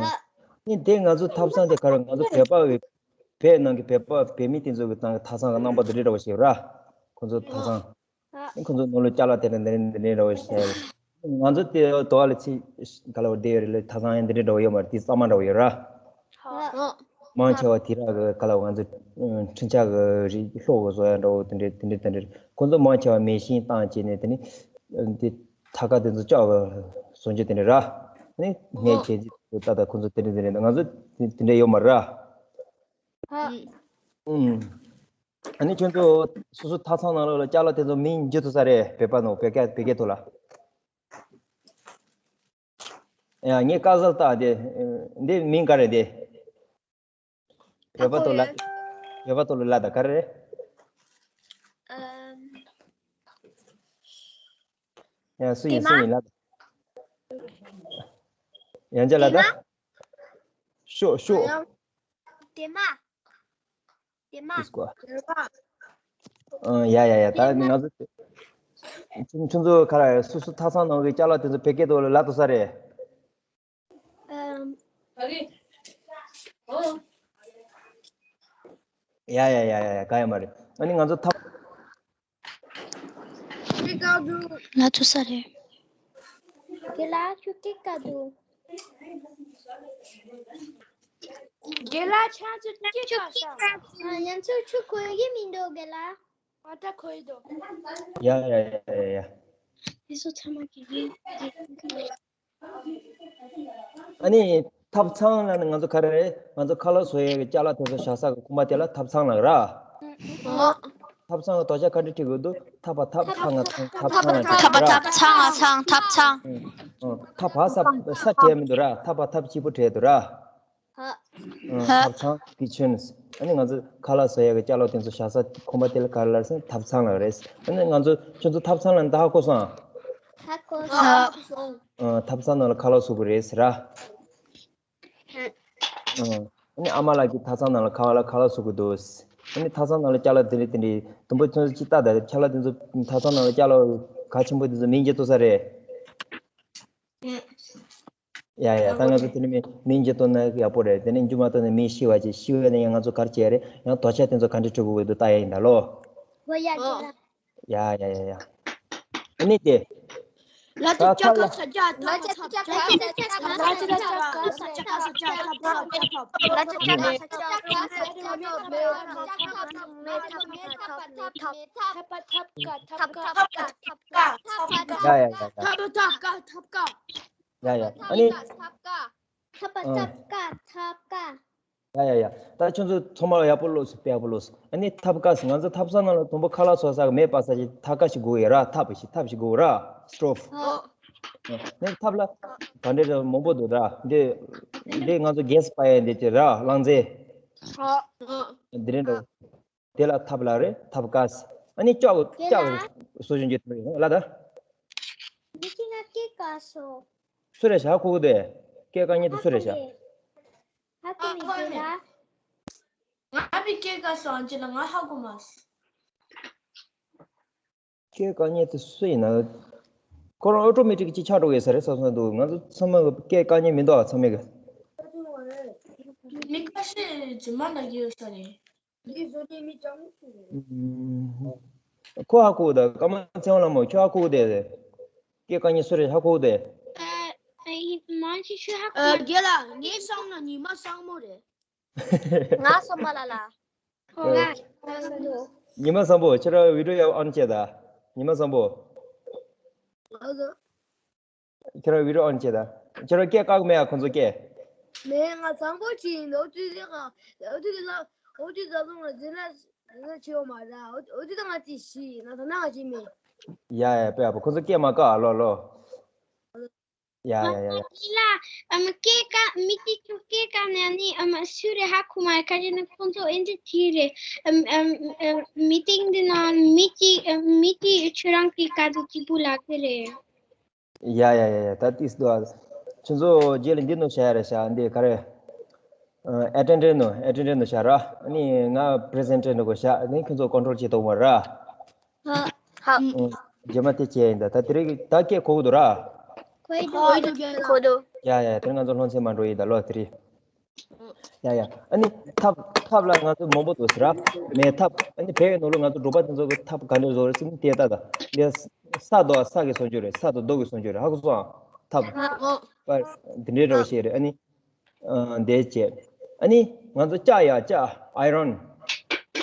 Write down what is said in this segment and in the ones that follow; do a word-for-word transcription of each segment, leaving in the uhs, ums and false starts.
ཨ། ནི་དེ་ང་ཚོ་ཐབ་ཚང་དེ་ག་རེ། ང་ཚོ་བོད་པ་གི་བོད་ནང་གི་བོད་པ་བོད་མི་དེ་ཚོ་གི་ནང་གི་ཐབ་ཚང་གི་རྣམ་པ་དེ་འདྲ་འདྲ་བོ་ཞིག་ར། ཁོ་ཚོ་ཐབ་ཚང་། ཨ། ཁོ་ཚོ་ནང་ལོགས་ཅ་ལག་དེ་འདྲ་འདི་འདྲ་འདི་འདྲ་འདྲ་བོ་ཞིག་ང་ཚོ་དེ་དོ་བ་ལ་ཚི་ག་ལ་བ་བསྡད་ཡོད་རེད་ལ། ཐབ་ཚང་ཡང་འདི་འདྲ་འདྲ་བོ་ཡོད་མ་རེད། དེ་གཙང་མ་འདྲ་བོ་ཡོད་ར། ཨ། མང་ཆེ་བ་དེ་ར་གི་ག་ལ་བ་ང་ཚོ་འཕྲིན་ཆས་གི་རིགས་ལྷོ་གི་བཟོ་ཡ་འདྲ་བོ་དེ་འདྲ་དེ་འདྲ་དེ་འདྲ། ཁོ་ཚོ་མང་ཆེ་བ་མེ་ཤིང་བཏང་བྱས་ནས་དེ་ནི་དེ་ཐབ་ཀ་དེ་ཚོ་ལྕགས་གི་བཟོ་རྒྱུ་དེ་འདྲ་ར། ནི་ངས་ཁྱེད་ཚོ་ལྟ་ད་ཁོ་ཚོ་དེ་འདྲ་དེ་འདྲ། ང་ཚོ་དེ་འདྲ་ཡོད་མ་ར། ཨ། ཨུམ། ཨ་ནི་ཁྱོད་ཚོ་སོ་སོ་ཐབ་ཚང་ནང་ལོགས་ལ་ཅ་ལག་དེ་ཚོ་མིང་བརྗོད་ཐུབ་ས་རེད། བོད་པ་ནང་བོད་སྐད་བོད་སྐད་ཐོག་ལ། ཡ་ངས་དཀར་གསལ་བཏགས་དེ། འདི་མིང་ག་རེ་འདི། བོད་པ་ཐོག་ལ། བོད་པ་ཐོག་ལ་ལ་ད་ག་རེ་རེད། ཨམ། ཡ་སུ་ཡིན་སུ་ཡིན་ལ། ཡང་ཅི་ལ་ད། ཤོ་ཤོ། ཨ། དེ་མ། དེ་མ། ཨ་ཡ་ཡ་ཡ། ད་ང་ཚོ་ཁྱོད་ཁྱོད་ཚོ་ག་རེ། སོ་སོ་ཐབ་ཚང་ནང་གི་ཅ་ལག་དེ་ཚོ་བོད་སྐད་ཐོག་ལ་ལབ་ཐུབ་ས་རེད། ཨམ། ཡ་ཡ་ཡ་ཡ། ག་ཡ་མ་རེད། ཨ་ནི་ང་ཚོ་ཐབ། ང་ཚོ་ས་རེད། དེ་ལ་ཆུ་ཀི་ཀ་འདུག་དེ་ལ་ཆ་ཚུ་ཀི་ཀ་ས། ཨ། ང་ཚོ་ཆུ་གོ་གི་མི་འདུག་དེ་ལ། ཨ་ད་གོ་ཡི་འདུག་ཡ་ཡ་ཡ་ཡ་ཡ། དེ་ཚོ་ཚང་མ་གི་ཡིན། ཨ་ནི་ཐབ་ཚང་ལ་ནི་ང་ཚོ་ག་རེ་རེད། ང་ཚོ་ཁ་ལག་བཟོ་ཡས་ཀྱི་ཅ་ལག་དེ་ཚོ་བཞག་ས་གི་ཁང་པ་དེ་ལ་ཐབ་ཚང་ལབ་ར། ཨོ། ཐབ་ཚང་གི་དོ་ཆ་ག་འདྲ་བྲིས་དགོས་འདུག་ཐ་པ་ཐབ། ཚ་ང་ཚང་། ཐབ་ཚང་ལ་བྲིས་འདུག་ར། ཐ་པ་ཐབ། ཚ་ང་ཚང་། ཐབ་ཚང་། ཨོ། ཐ་པ་ས་ས་བྲིས་མི་འདུག་ར། ཐ་པ་ཐབ་གཅིག་པོ་བྲིས་འདུག་ར། ཧ། ཨ། ཧ། ཐབ་ཚང་། ཀི་ཆན། ཨ་ནི་ང་ཚོ་ཁ་ལག་བཟོ་ཡ་གི་ཅ་ལག་དེ་ཚོ་བཞག་ས་ཁང་པ་དེ་ལ་ག་རེ་ལབ་ཟེར་ན་ཐབ་ཚང་ལབ་རེད། ཨ་ནི་ང་ཚོ་ཁྱོད་ཚོ་ཐབ་ཚང་ལབ་ནི་ད་ཧ་གོ་སོང་ཨ། ཧ་གོ་སོང་། ཧ། ཨ། ཐབ་ཚང་ནང་ལ་ཁ་ལག་བཟོ་གི་རེད་ཟེར་ར། ཨ། ཨ་ནི་ཨ་མ་ལགས་ཀྱིས་ཐབ་ཚང་ནང་ལ་ཁ་ལག་ཁ་ལག་བཟོ་གི་འདུག་ཨ་ནི་ཐབ་ཚང་ནང་ལ་ཅ་ལག་དེ་འདྲ་དེ་འདྲ་དུམ་བུ་ཁྱོད་ཚོ་ཅིག་ལྟ་ད། ཅ་ལག་དེ་ཚོ་ཐབ་ཚང་ནང་ལ་ཅ་ལག་གལ་ཆེན་པོ་དེ་ཚོ་མིང་བརྗོད་ཐུབ་ས་རེད། ཡ་ཡ། ད་ང་ཚོ་དེ་ནི་མིང་མིང་ཅིག་བཏོན་ན་ཡག་པོ་རེད། དེ་ནི་རྗེས་མ་བཏོན་ནས་མིང་ཤི་བ་ཅིག་ཤི་བ་ནི་ཡང་ང་ཚོ་ག་རེ་བྱེད་ཡ་རེད། ཡང་དོ་ཆ་དེ་ཚོ་ག་འདྲ་སྤྲོད་དགོས་འདུག་ལྟ་ཡ་ཡིན་ད་ལོ། ཧོ་ཡ། ཨོ། ཡ་ཡ་ཡ་ཡ། ཨ་ནི་དེ། ལ་ཅ་ཅ་ཀ་ས་ཅ་ཐ་ཐབ། ལ་ཅ་ཅ་ཀ་ས་ཅ་ཐབ། ལ་ཅ་ཅ་ཀ་ས་ཅ་ཐབ། ལ་ཅ་ཅ་ཀ་ས་ཅ་ཐབ། ཐབ་ཐབ། ཐབ་ཐབ། ཐབ་ཀ། ཐབ་ཀ། ཐབ་ཀ། ཐབ་ཀ། ཡ་ཡ་ཡ་ཡ། ཐབ་ཀ། ཐབ་ཀ། ཐབ་ཀ། ཡ་ཡ། ཨ་ནི། ཐབ་ཀ། ཐབ་ཀ། ཨ། ཐབ་ཀ། ཐབ་ཀ། ཡ་ཡ་ཡ། ད་ཁྱོད་ཚོ་ཚང་མ་ཡག་པོ་ཀློགས་སོང་། དཔེ་ཡག་པོ་ཀློགས་སོང་། ཨ་ནི་ཐབ་ཀ་ཟེར། ང་ཚོ་ཐབ་ཚང་ནང་ལ་དུམ་བུ་ཁ་ལག་བཟོ་ས་གི་མེ་སྤར་ས་ཞིག་ཐབ་ཀ་ཞིག་དགོས་ཡོད་ར། ཐབ་ཞིག་ཐབ་ཞིག་དགོས་ར། སི་ཊོབ། ཨོ། ཨ་ནི་ཐབ་ལ་ག་འདྲ་ར་མང་པོ་འདུག་ར། འདི་འདི་ང་ཚོ་གེ་སི་སྤར་ཡ་འདི་ཅི་ར། རླངས་རྫས། ཨོ། འདི་རེད་འགྲོ། དེ་ལ་ཐབ་ལབ་རེད། ཐབ་ཀ་ཟེར། ཨ་ནི་ལྕགས་དེ་ལ་ལྕགས་བཟོ་བཞིན་གྱི་ཐབ་རེད་ལ་ད། མི་གཅིག་ང་སྐད་ག་སོ། སུ་རེད་ཤག་ཧ་གོ་གི་འདུག་སྐད་ག་ཉེ་དུ་སུ་རེད་ཤག་ཧ་གོ་མི་འདུག་ལ། ང་བི་སྐད་ག་སོ་ཨང་ཅི་ལ་ང་ཧ་གོ་མ་སོང་། སྐད་ག་ཉེ་དུ་སུ་ཡིན་ན། ཁོ་རང་ཨོ་ཊོ་མེ་ཊིག་ཅིག་ཆགས་འགྲོ་གི་ས་རེད་བསམ་བསམ་འདུག་ང་ཚོ་ཚང་མ་གི་སྐད་ག་ཉེ་མི་འདུག་ཚང་མ་གི། མི་ཁ་ཤས་རྗེས་མ་ལ་གི་ཡོད་ས་རེད། ཁོ་ཧ་གོ་གི་འདུག་སྐར་མ་ཚེ་དབང་ལྷ་མོ་ཁྱོད་ཧ་གོ་གི་འདུག་སྐད་ག་ཉེ་སུ་རེད་ཧ་གོ་གི་འདུག་ཨ། ཨ། ཡིན་མ་ཅི་ཤོད་ཧ་གོ། ཨ། རྒན་ལགས་ངའི་བསམ་ན་ཉི་མ་བཟང་མོ་རེད། ང་བསམ་པ་ལ་ལ། ཨོ་ང་བསམ་འདུག་ཉི་མ་བཟང་པོ་ཁྱེད་རང་བི་ཌི་ཡོ་ཡག་ཨོན་བྱས་ད། ཉི་མ་བཟང་པོ། ཨ་ལ། ཁྱེད་རང་བི་ཌི་ཡོ་ཨོན་བྱེད་དང་། ཁྱེད་རང་སྐད་བཀག་མེད་ཨ། ཁོང་ཚོ་སྐད། མེད། ང་དང་པོ་ཅིག་ཡིན། འོ་དུས་དེ་ག་འོ་དུས་དེ་ལ་འོ་དུས་ད་དུང་ང་འཛིན་གྲྭ་འཛིན་གྲྭ་བྱེད་ཡོད་མ་རེད། འོ་འོ་དུས་ད་ང་ཅིག་ཤི་ཡིན། ང་ད་ནང་ང་ཅིག་མེད། ཡ་ཡ། དཔེ་ཡག་པོ། ཁོང་ཚོ་སྐད་མ་བཀག་ཨ། ལོ་ལོ། ཡ་ཡ་ཡ་ཡ། ལ་ཨམ་སྐད་བཀག་མི་གཅིག་ཚོ་སྐད་བཀག་ནས་ནི་ཨམ་སུ་རེད་ཧ་གོ་མ་རེད། ག་རེ་ན་ཁོང་ཚོ་ཨེ་འདྲ་དེ་རེད། ཨམ་ཨམ་ཨམ་མི་ཏིང་འདི་ནང་མི་གཅིག་ཨམ་མི་གཅིག་ཁྱོད་རང་གི་བཀའ་བསྡུ་གཅིག་པུ་ལགས་ཀྱི་རེད། ཡ་ཡ་ཡ་ཡ། ད་ཏིས་དུ་ཨ། ཁྱོད་ཚོ་རྗེས་ལ་འདི་ནོ་བྱ་ཡ་རེད་ཤག་འདི་ག་རེ། ཨེ་ཊེན་ཌེན་ནོ། ཨེ་ཊེན་ཌེན་ནོ་བྱ་ར། ཨ་ནི་ང་པི་རི་ཛེན་ཊེ་ནོ་གོ་ཤག་ཨ་ནི་ཁྱོད་ཚོ་ཀོན་ཊོལ་བྱེད་ཐུབ་མ་ར། ཧ། ཧ། ཨང་། རྗེས་མ་དེ་བྱས་ཡིན་ད། ད་དེ་རིང་ད་སྐད་གོ་གི་འདུག་ར། གོ་གི་འདུག་གོ་གི་འདུག་ཡ་ཡ། དེ་ང་ཚོ་སློབ་ཚན་མ་འགྲོ་ཡི་ད་ལོ་དེ་རིང་། ཡ་ཡ། ཨ་ནི་ཐབ་ཐབ་ལ་ང་ཚོ་མང་པོ་འདུག་ཟེར་ར། མེ་ཐབ། ཨ་ནི་བལ་ཡི་ནང་ལོགས་ང་ཚོ་འབྲོག་པ་དེ་ཚོ་གི་ཐབ་ག་འདྲ་བཟོ་རེད་ཟེར་ན་དེ་ལྟ་ད། འདི་ས་དོ་ས་གི་སོ་འཇུ་རེད། ས་དོ་རྡོ་གི་སོ་འཇུ་རེད། ཧ་གོ་སོང་ཨ། ཐབ་པ་འདི་འདྲའི་འདྲ་བོ་ཞིག་རེད། ཨ་ནི་ཨ་འདི་བྱས། ཨ་ནི་ང་ཚོ་ལྕགས་ཡ་ལྕགས་ཨའི་རོན་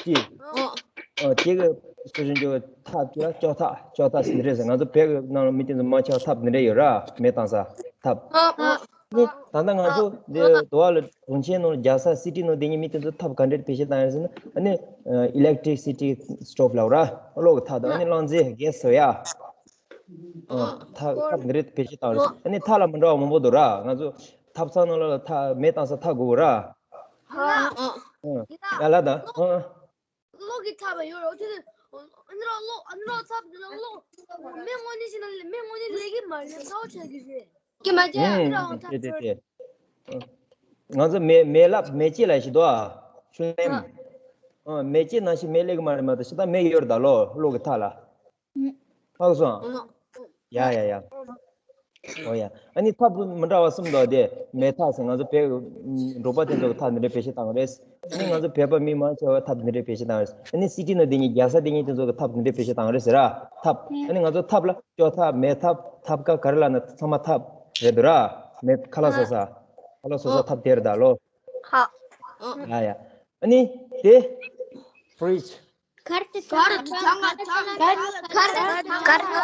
ཅི། ཨ་དེ་གི་སོ་འཇུ་ཐབ་ཅིག་ལ་ལྕགས་ཐབ། ལྕགས་ཐབ་ཟེར་འདི་འདྲ་ཟེར། ང་ཚོ་བལ་གི་ནང་ལ་མི་དེ་ཚོ་མང་ཆེ་བ་ཐབ་འདི་འདྲ་ཡོད་ར། མེ་བཏང་ས་ཐབ། ནི་ད་ལྟ་ང་ཚོ་འདི་དུ་བ་ལ་གྲོང་ཁྱེར་ནང་ལ་རྒྱལ་ས་སི་ཊི་ནང་བསྡད་མཁན་མི་དེ་ཚོ་ཐབ་ག་འདྲས་བེད་སྤྱོད་བཏང་ཡོད་ཟེར་ན། ཨ་ནི་ཨི་ལེག་ཊི་རི་སི་ཊི་སི་ཊོབ་ལབ་ར། གློག་གི་ཐབ་དང་། ཨ་ནི་རླངས་རྫས་གེ་སི་ཟེར་ཡ། ཨ་ཐབ་ཐབ་འདི་འདྲས་བེད་སྤྱོད་བཏང་ཡོད་ཟེར། ཨ་ནི་ཐབ་ལ་མི་འདྲ་བ་མང་པོ་འདུག་ར། ང་ཚོ་ཐབ་ཚང་ནང་ལ་ཐབ་མེ་བཏང་ས་ཐབ་དགོས་ར། ཨ་ཡ་ལ་ད་ཨ། གློག་གི་ཐབ་ཡོད་རེད། དེ་ཨ་ནི་ར་གློག་ཨ་ནི་ར་ཐབ་དེ་ལ་གློག་མེ་དངོས་གནས་ཤིག་ན་མེ་དངོས་གནས་ལས་ཀྱི་མ་རེད། ཚ་བོ་ཆགས་ཀྱི་རེད། ཀྱི་མ་ཨ་ཨ་ཨ་ཨ་ཨ་ཨ་ཨ་ཨ་ཨ་ཨ། ང་ཚོ་མེ་མེ་ལབ་མེ་ལྕེ་ལབ་ཞིག་འདུག་ཨ། ཤུ་ལེམ། ཨ་མེ་ལྕེ་ནང་བཞིན་མེ་ལས་ཀྱི་མ་རེད་མ་གཏོགས། ཤི་ད་མེ་ཡོད་རེད་ད་ལོ། གློག་གི་ཐབ་ལ། ཧ་གོ་སོང་། ཡ་ཡ་ཡ། ཨོ་ཡ། ཨ་ནི་ཐབ་མི་འདྲ་བ་གསུམ་འདུག་དེ་མེ་ཐབ་ཟེར། ང་ཚོ་བལ་འབྲོག་པ་དེ་ཚོ་གི་ཐབ་འདི་འདྲའི་བེད་སྤྱོད་བཏང་བ་རེད། ཨ་ནི་ང་ཚོ་བོད་པ་མི་མང་ཆེ་བ་ཐབ་འདི་འདྲའི་བེད་སྤྱོད་བཏང་བ་རེད། ཨ་ནི་སི་ཊི་ནང་བསྡད་མཁན་རྒྱལ་ས་བསྡད་མཁན་དེ་ཚོ་གི་ཐབ་འདི་འདྲའི་བེད་སྤྱོད་བཏང་བ་རེད་ཟེར་ར། ཐབ། ཨ་ནི་ང་ཚོ་ཐབ་ལ་ལྕགས་ཐབ། མེ་ཐབ། ཐབ་ཀ་ག་རེ་ལབ་ན་ཚང་མ་ཐབ་རེད་འདུག་ར། མེ་ཁ་ལག་བཟོ་ས། ཁ་ལག་བཟོ་ས་ཐབ་དེ་རེད་ད་ལོ། ཧ། ཡ་ཡ། ཨ་ནི་དེ་ཕི་རི་ཇི། གར་དུ་གར་དུ་གར་དུ་གར་དུ་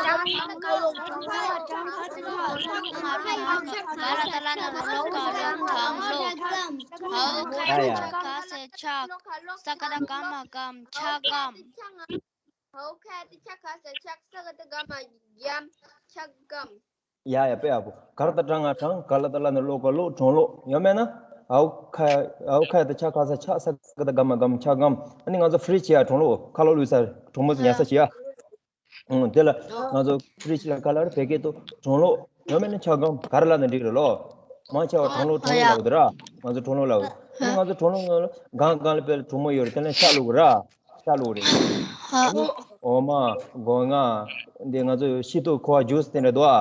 ཡ་ཡ། དཔེ་ཡག་པོ། གར་ད་གྲ་ང་གྲང་། ག་ལ་ད་གྲ་ང་གྲང་། གྲང་གློག། ཡོད་མེད་ན། ཨའོ་ཁ་ཨའོ་ཁ་ད་ཆ་ག་ས་ཆ། ས་ག་ད་ག་མ་གམ། ཆ་གམ། ཨ་ནི་ང་ཚོ་ཕི་རི་ཇི་བྱེད་ཡ། གྲང་གློག། ཁ་ལོ་བླུགས་ས། གྲང་མོ་ཉར་ས་བྱེད་ཡ། ཨང་། དེ་ལ་ང་ཚོ་ཕི་རི་ཇི་ལ་ག་ལ་རེ་བོད་སྐད་དུ་གྲང་གློག། ཡོད་མེད་ན་ཆ་གམ། ག་རེ་ལབ་ན་འགྲིག་རེད་ལོ། མང་ཆེ་བ་གྲང་གློག་གྲང་གློག་ལབ་གི་འདུག་ར། ང་ཚོ་གྲང་གློག་ལབ་གི། ཨ་ནི་ང་ཚོ་གྲང་གློག་ནང་ལ་སྒང་སྒང་ལ་དཔེ་གྲང་མོ་ཡོད་རེད། དེ་ལ་ཤ་བླུགས་གི་ར། ཤ་བླུགས་རེད། ཨ་ནི་འོ་མ། སྒོ་ང་། འདི་ང་ཚོ་ཤིང་ཏོག་ཁུ་བ་ཇུས་དེ་འདྲ་འདུག་ཨ།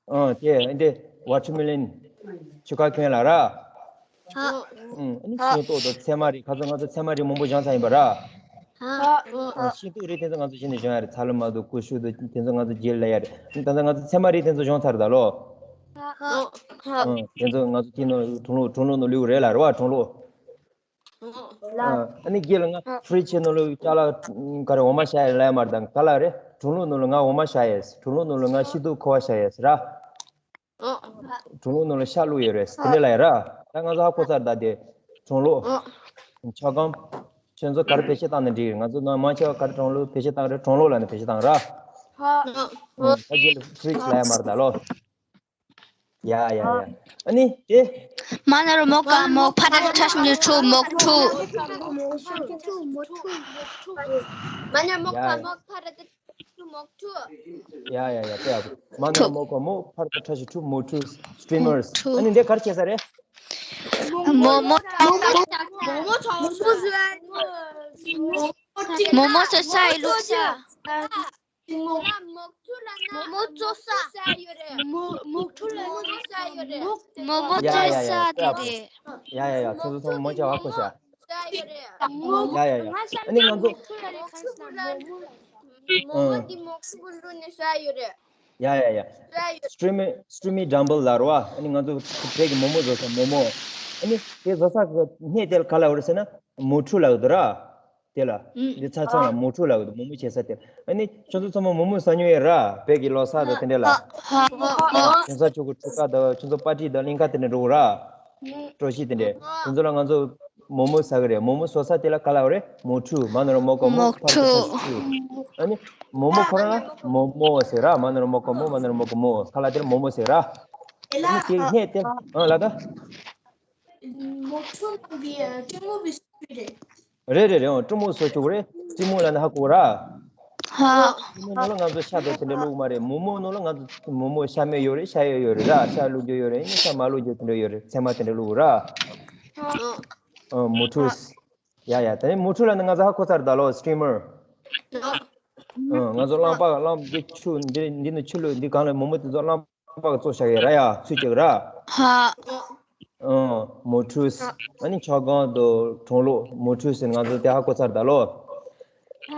ཨ་དེ་འདི་ཝ་ཊར་མེ་ལོན། ཆུ་ཁ་གྱོན་ལ་ར། ཨ་ནི་ཤིང་ཏོག་དང་ཚལ་མ་རིགས། ཁ་ཚོ་ང་ཚོ་ཚལ་མ་རིགས་མང་པོ་བཞེངས་ཚར་ཡིན་པ་ར། ཨ་ཤིང་ཏོག་རིགས་དེ་ཚོ་ང་ཚོ་གཞི་ནས་བཞེངས་ཡ་རེད། ཚ་ལུ་མ་དང་ཀུ་ཤུ་དང་དེ་ཚོ་ང་ཚོ་རྗེས་ལ་ཡ་རེད། ད་ལྟ་ང་ཚོ་ཚལ་མ་རིགས་དེ་ཚོ་བཞེངས་ཚར་རེད་ད་ལོ། ཨ་དེ་ཚོ་ང་ཚོ་དེ་ནང་གྲང་གློག་གྲང་གློག་ནང་བླུགས་རེད་ལ་ར་བ། གྲང་གློག། ཨ་ནི་རྗེས་ལ་ང་ཕི་རི་ཇི་ནང་ལ་ཅ་ལག་ག་རེ་འོ་མ་བཞག་ཡས་ལབ་ཡ་མ་རེད། ད་ག་ལ་རེད། གྲང་གློག་ནང་ལ་ང་འོ་མ་བཞག་ཡས། གྲང་གློག་ནང་ལ་ང་ཤིང་ཏོག་ཁུ་བ་བཞག་ཡས་ར། གྲང་གློག་ནང་ལ་ཤ་བླུགས་ཡོད་རེད། དེ་འདྲ་ལབ་ཡ་ར། ད་ང་ཚོ་ཧ་གོ་ཚར། ད་དེ་གྲང་གློག། ཆ་གམ། ཁྱོད་ཚོ་ག་རེ་བེད་སྤྱོད་བཏང་ན་འགྲིག་རེད། ང་ཚོ་ནང་མང་ཆེ་བ་ག་རེ་གྲང་གློག་བེད་སྤྱོད་བཏང་རེད། གྲང་གློག་ལབ་ནས་བེད་སྤྱོད་བཏང་ར། ད་རྗེས་ལ་ཕི་རི་ཇི་ལབ་ཡ་མ་རེད་ད་ལོ། ཡ་ཡ་ཡ། ཨ་ནི་དེ། མ་ན་རོ་མོ་ཀ་མོ་ཕ་ར་ཁྲ་ཤིང་ཆུ་མོག་ཁྲུ། མ་ན་མོ་ཀ་མོ་ཕ་ར་ཁྲ་ཤིང་ཆུ་མོག་ཁྲུ། ཡ་ཡ་ཡ། དཔེ་ཡག་པོ། མ་ན་རོ་མོ་ཀ་མོ་ཕ་ར་ཁྲ་ཤིང་ཆུ་མོག་ཁྲུ། སི་ཊི་རི་མར་སི། ཨ་ནི་འདི་ག་རེ་བྱེད་ས་རེད། མོ་མོ། མོ་མོ་ཟོས་ས་ཡི་བླུགས་ས། མོག་ཁྲུ་ལ་ན་མོག་མོག་བཙོ་ས་ཡོད་རེད། མོག་མོག་ཁྲུ་ལ་མོག་བཙོ་ས་ཡོད་རེད། མོག་མོག་ཡ་ཡ་བཙོ་ཡ། ས་དེ་རེད། ཡ་ཡ་ཡ། ཁྱོད་ཚོ་ཚང་མ་མོ་ཆ་ཧ་གོ་ཤག་ཡ་ཡ་ཡ། ཨ་ནི་ང་ཚོ། མོག་ཁྲུ་ལ་རེད། ཁ་སང་མོག་མོག་མོག་མོག་འདི་མོག་ཁྲུ་བླུགས་ནས་ཟ་ཡོད་རེད། ཡ་ཡ་ཡ། ཟ་ཡོད། སི་ཊི་རི་མི་སི་ཊི་རི་མི་ཌམ་བལ་ལབ་རེད་བ། ཨ་ནི་ང་ཚོ་བོད་ཀྱི་མོག་མོག་བཟོ་ས་མོག་མོག། ཨ་ནི་དེ་བཟོ་ས་གི་སྣེ་དེ་ལ་ག་ལབ་རེད་ཟེར་ན་མོག་ཁྲུ་ལབ་ཀྱི་འདུག་ར། དེ་ལ། ཨུམ། འདི་ཚ་ཚང་ལ་མོ་ཁྲུ་ལབ་ཀྱི་འདུག་མོ་མོ་བྱེད་ས་དེ། ཨ་ནི་ཁྱོད་ཚོ་ཚང་མ་མོ་མོ་ཟ་མྱོང་ཡོད་ར། བོད་ཀྱི་ལོ་གསར་དང་དེ་འདྲ་ལ། ཧ་ཧ་ཧ། ཁྱོད་ཚོ་ཆོ་གི་ཁྲུ་ཀ་དང་ཁྱོད་ཚོ་པར་ཊི་དང་གླིང་ག་དེ་འདྲ་འགྲོ་གི་ར། སྤྲོ་སྐྱིད་དེ་འདྲ། དེ་ཚོ་ལ་ང་ཚོ་མོ་མོ་ཟ་གི་རེད། མོ་མོ་ཟ་ས་དེ་ལ་ག་ལབ་རེད། མོ་ཁྲུ། མ་ན་རོ་མོ་ག་མོ། མོ་ཕ་ར་ཏུ་ཁྲུ། ཁྲ་ཤ་ཁྲུ། ཨ་ནི་མོ་མོ་ཁོ་རང་ལ་མོ་མོ་ཟེར་ར། མ་ན་རོ་མོ་ག་མོ། མ་ན་རོ་མོ་ག་མོ། ཁ་ལ་དེ་ལ་མོ་མོ་ཟེར་ར། ཨ་ནི་དེ་སྔས་དེ་ཨ་ལ་ད། མོ་ཁྲུ་ནང་གི་ཀྲུང་གོ་བི་སུ་རེད། རེད་རེད་རེད། ཨོ་ཀྲུང་མོ་བཟོ་བཅུག་རེད། ཀྲུང་མོ་ལ་ནི་ཧ་གོ་ར། ཧ། ཀྲུང་མོ་ནང་ལ་ང་ཚོ་ཤ་དང་དེ་འདྲ་བླུགས་མ་རེད། མོ་མོ་ནང་ལ་ང་ཚོ་མོ་མོ་ཤ་མེད་ཡོད་རེད། ཤ་ཡོད་ཡོད་རེད་ར། ཤ་བླུགས་རྒྱུ་ཡོད་རེད། ཨ་ནི་ཤ་མ་བླུགས་རྒྱུ་དེ་འདྲ་ཡོད་རེད། ཚལ་མ་དེ་འདྲ་བླུགས་ར། ཨོ་མོ་ཁྲུ། ཡ་ཡ། དེ་ནི་མོ་ཁྲུ་ལ་ནི་ང་ཚོ་ཧ་གོ་ཚར་ད་ལོ། སི་ཊི་རི་མར། ཨོ་ང་ཚོ་རླངས་པ་རླངས་འདི་ཆུ་འདི་འདི་ནི་ཆུ་ལུད་འདི་གང་ལ་མོ་མོ་དེ་ཚོ་རླངས་པ་བཙོ་བཞག་ཡོད་ར། ཡ་ཚུད་ཅིག་ར། ཧ། ཨང་། མོ་ཁྲུས། ཨ་ནི་ཆ་གང་དང་གྲང་གློག་མོ་ཁྲུས་ཟེར་ང་ཚོ་དེ་ཧ་གོ་ཚར་ད་ལོ། ཧ།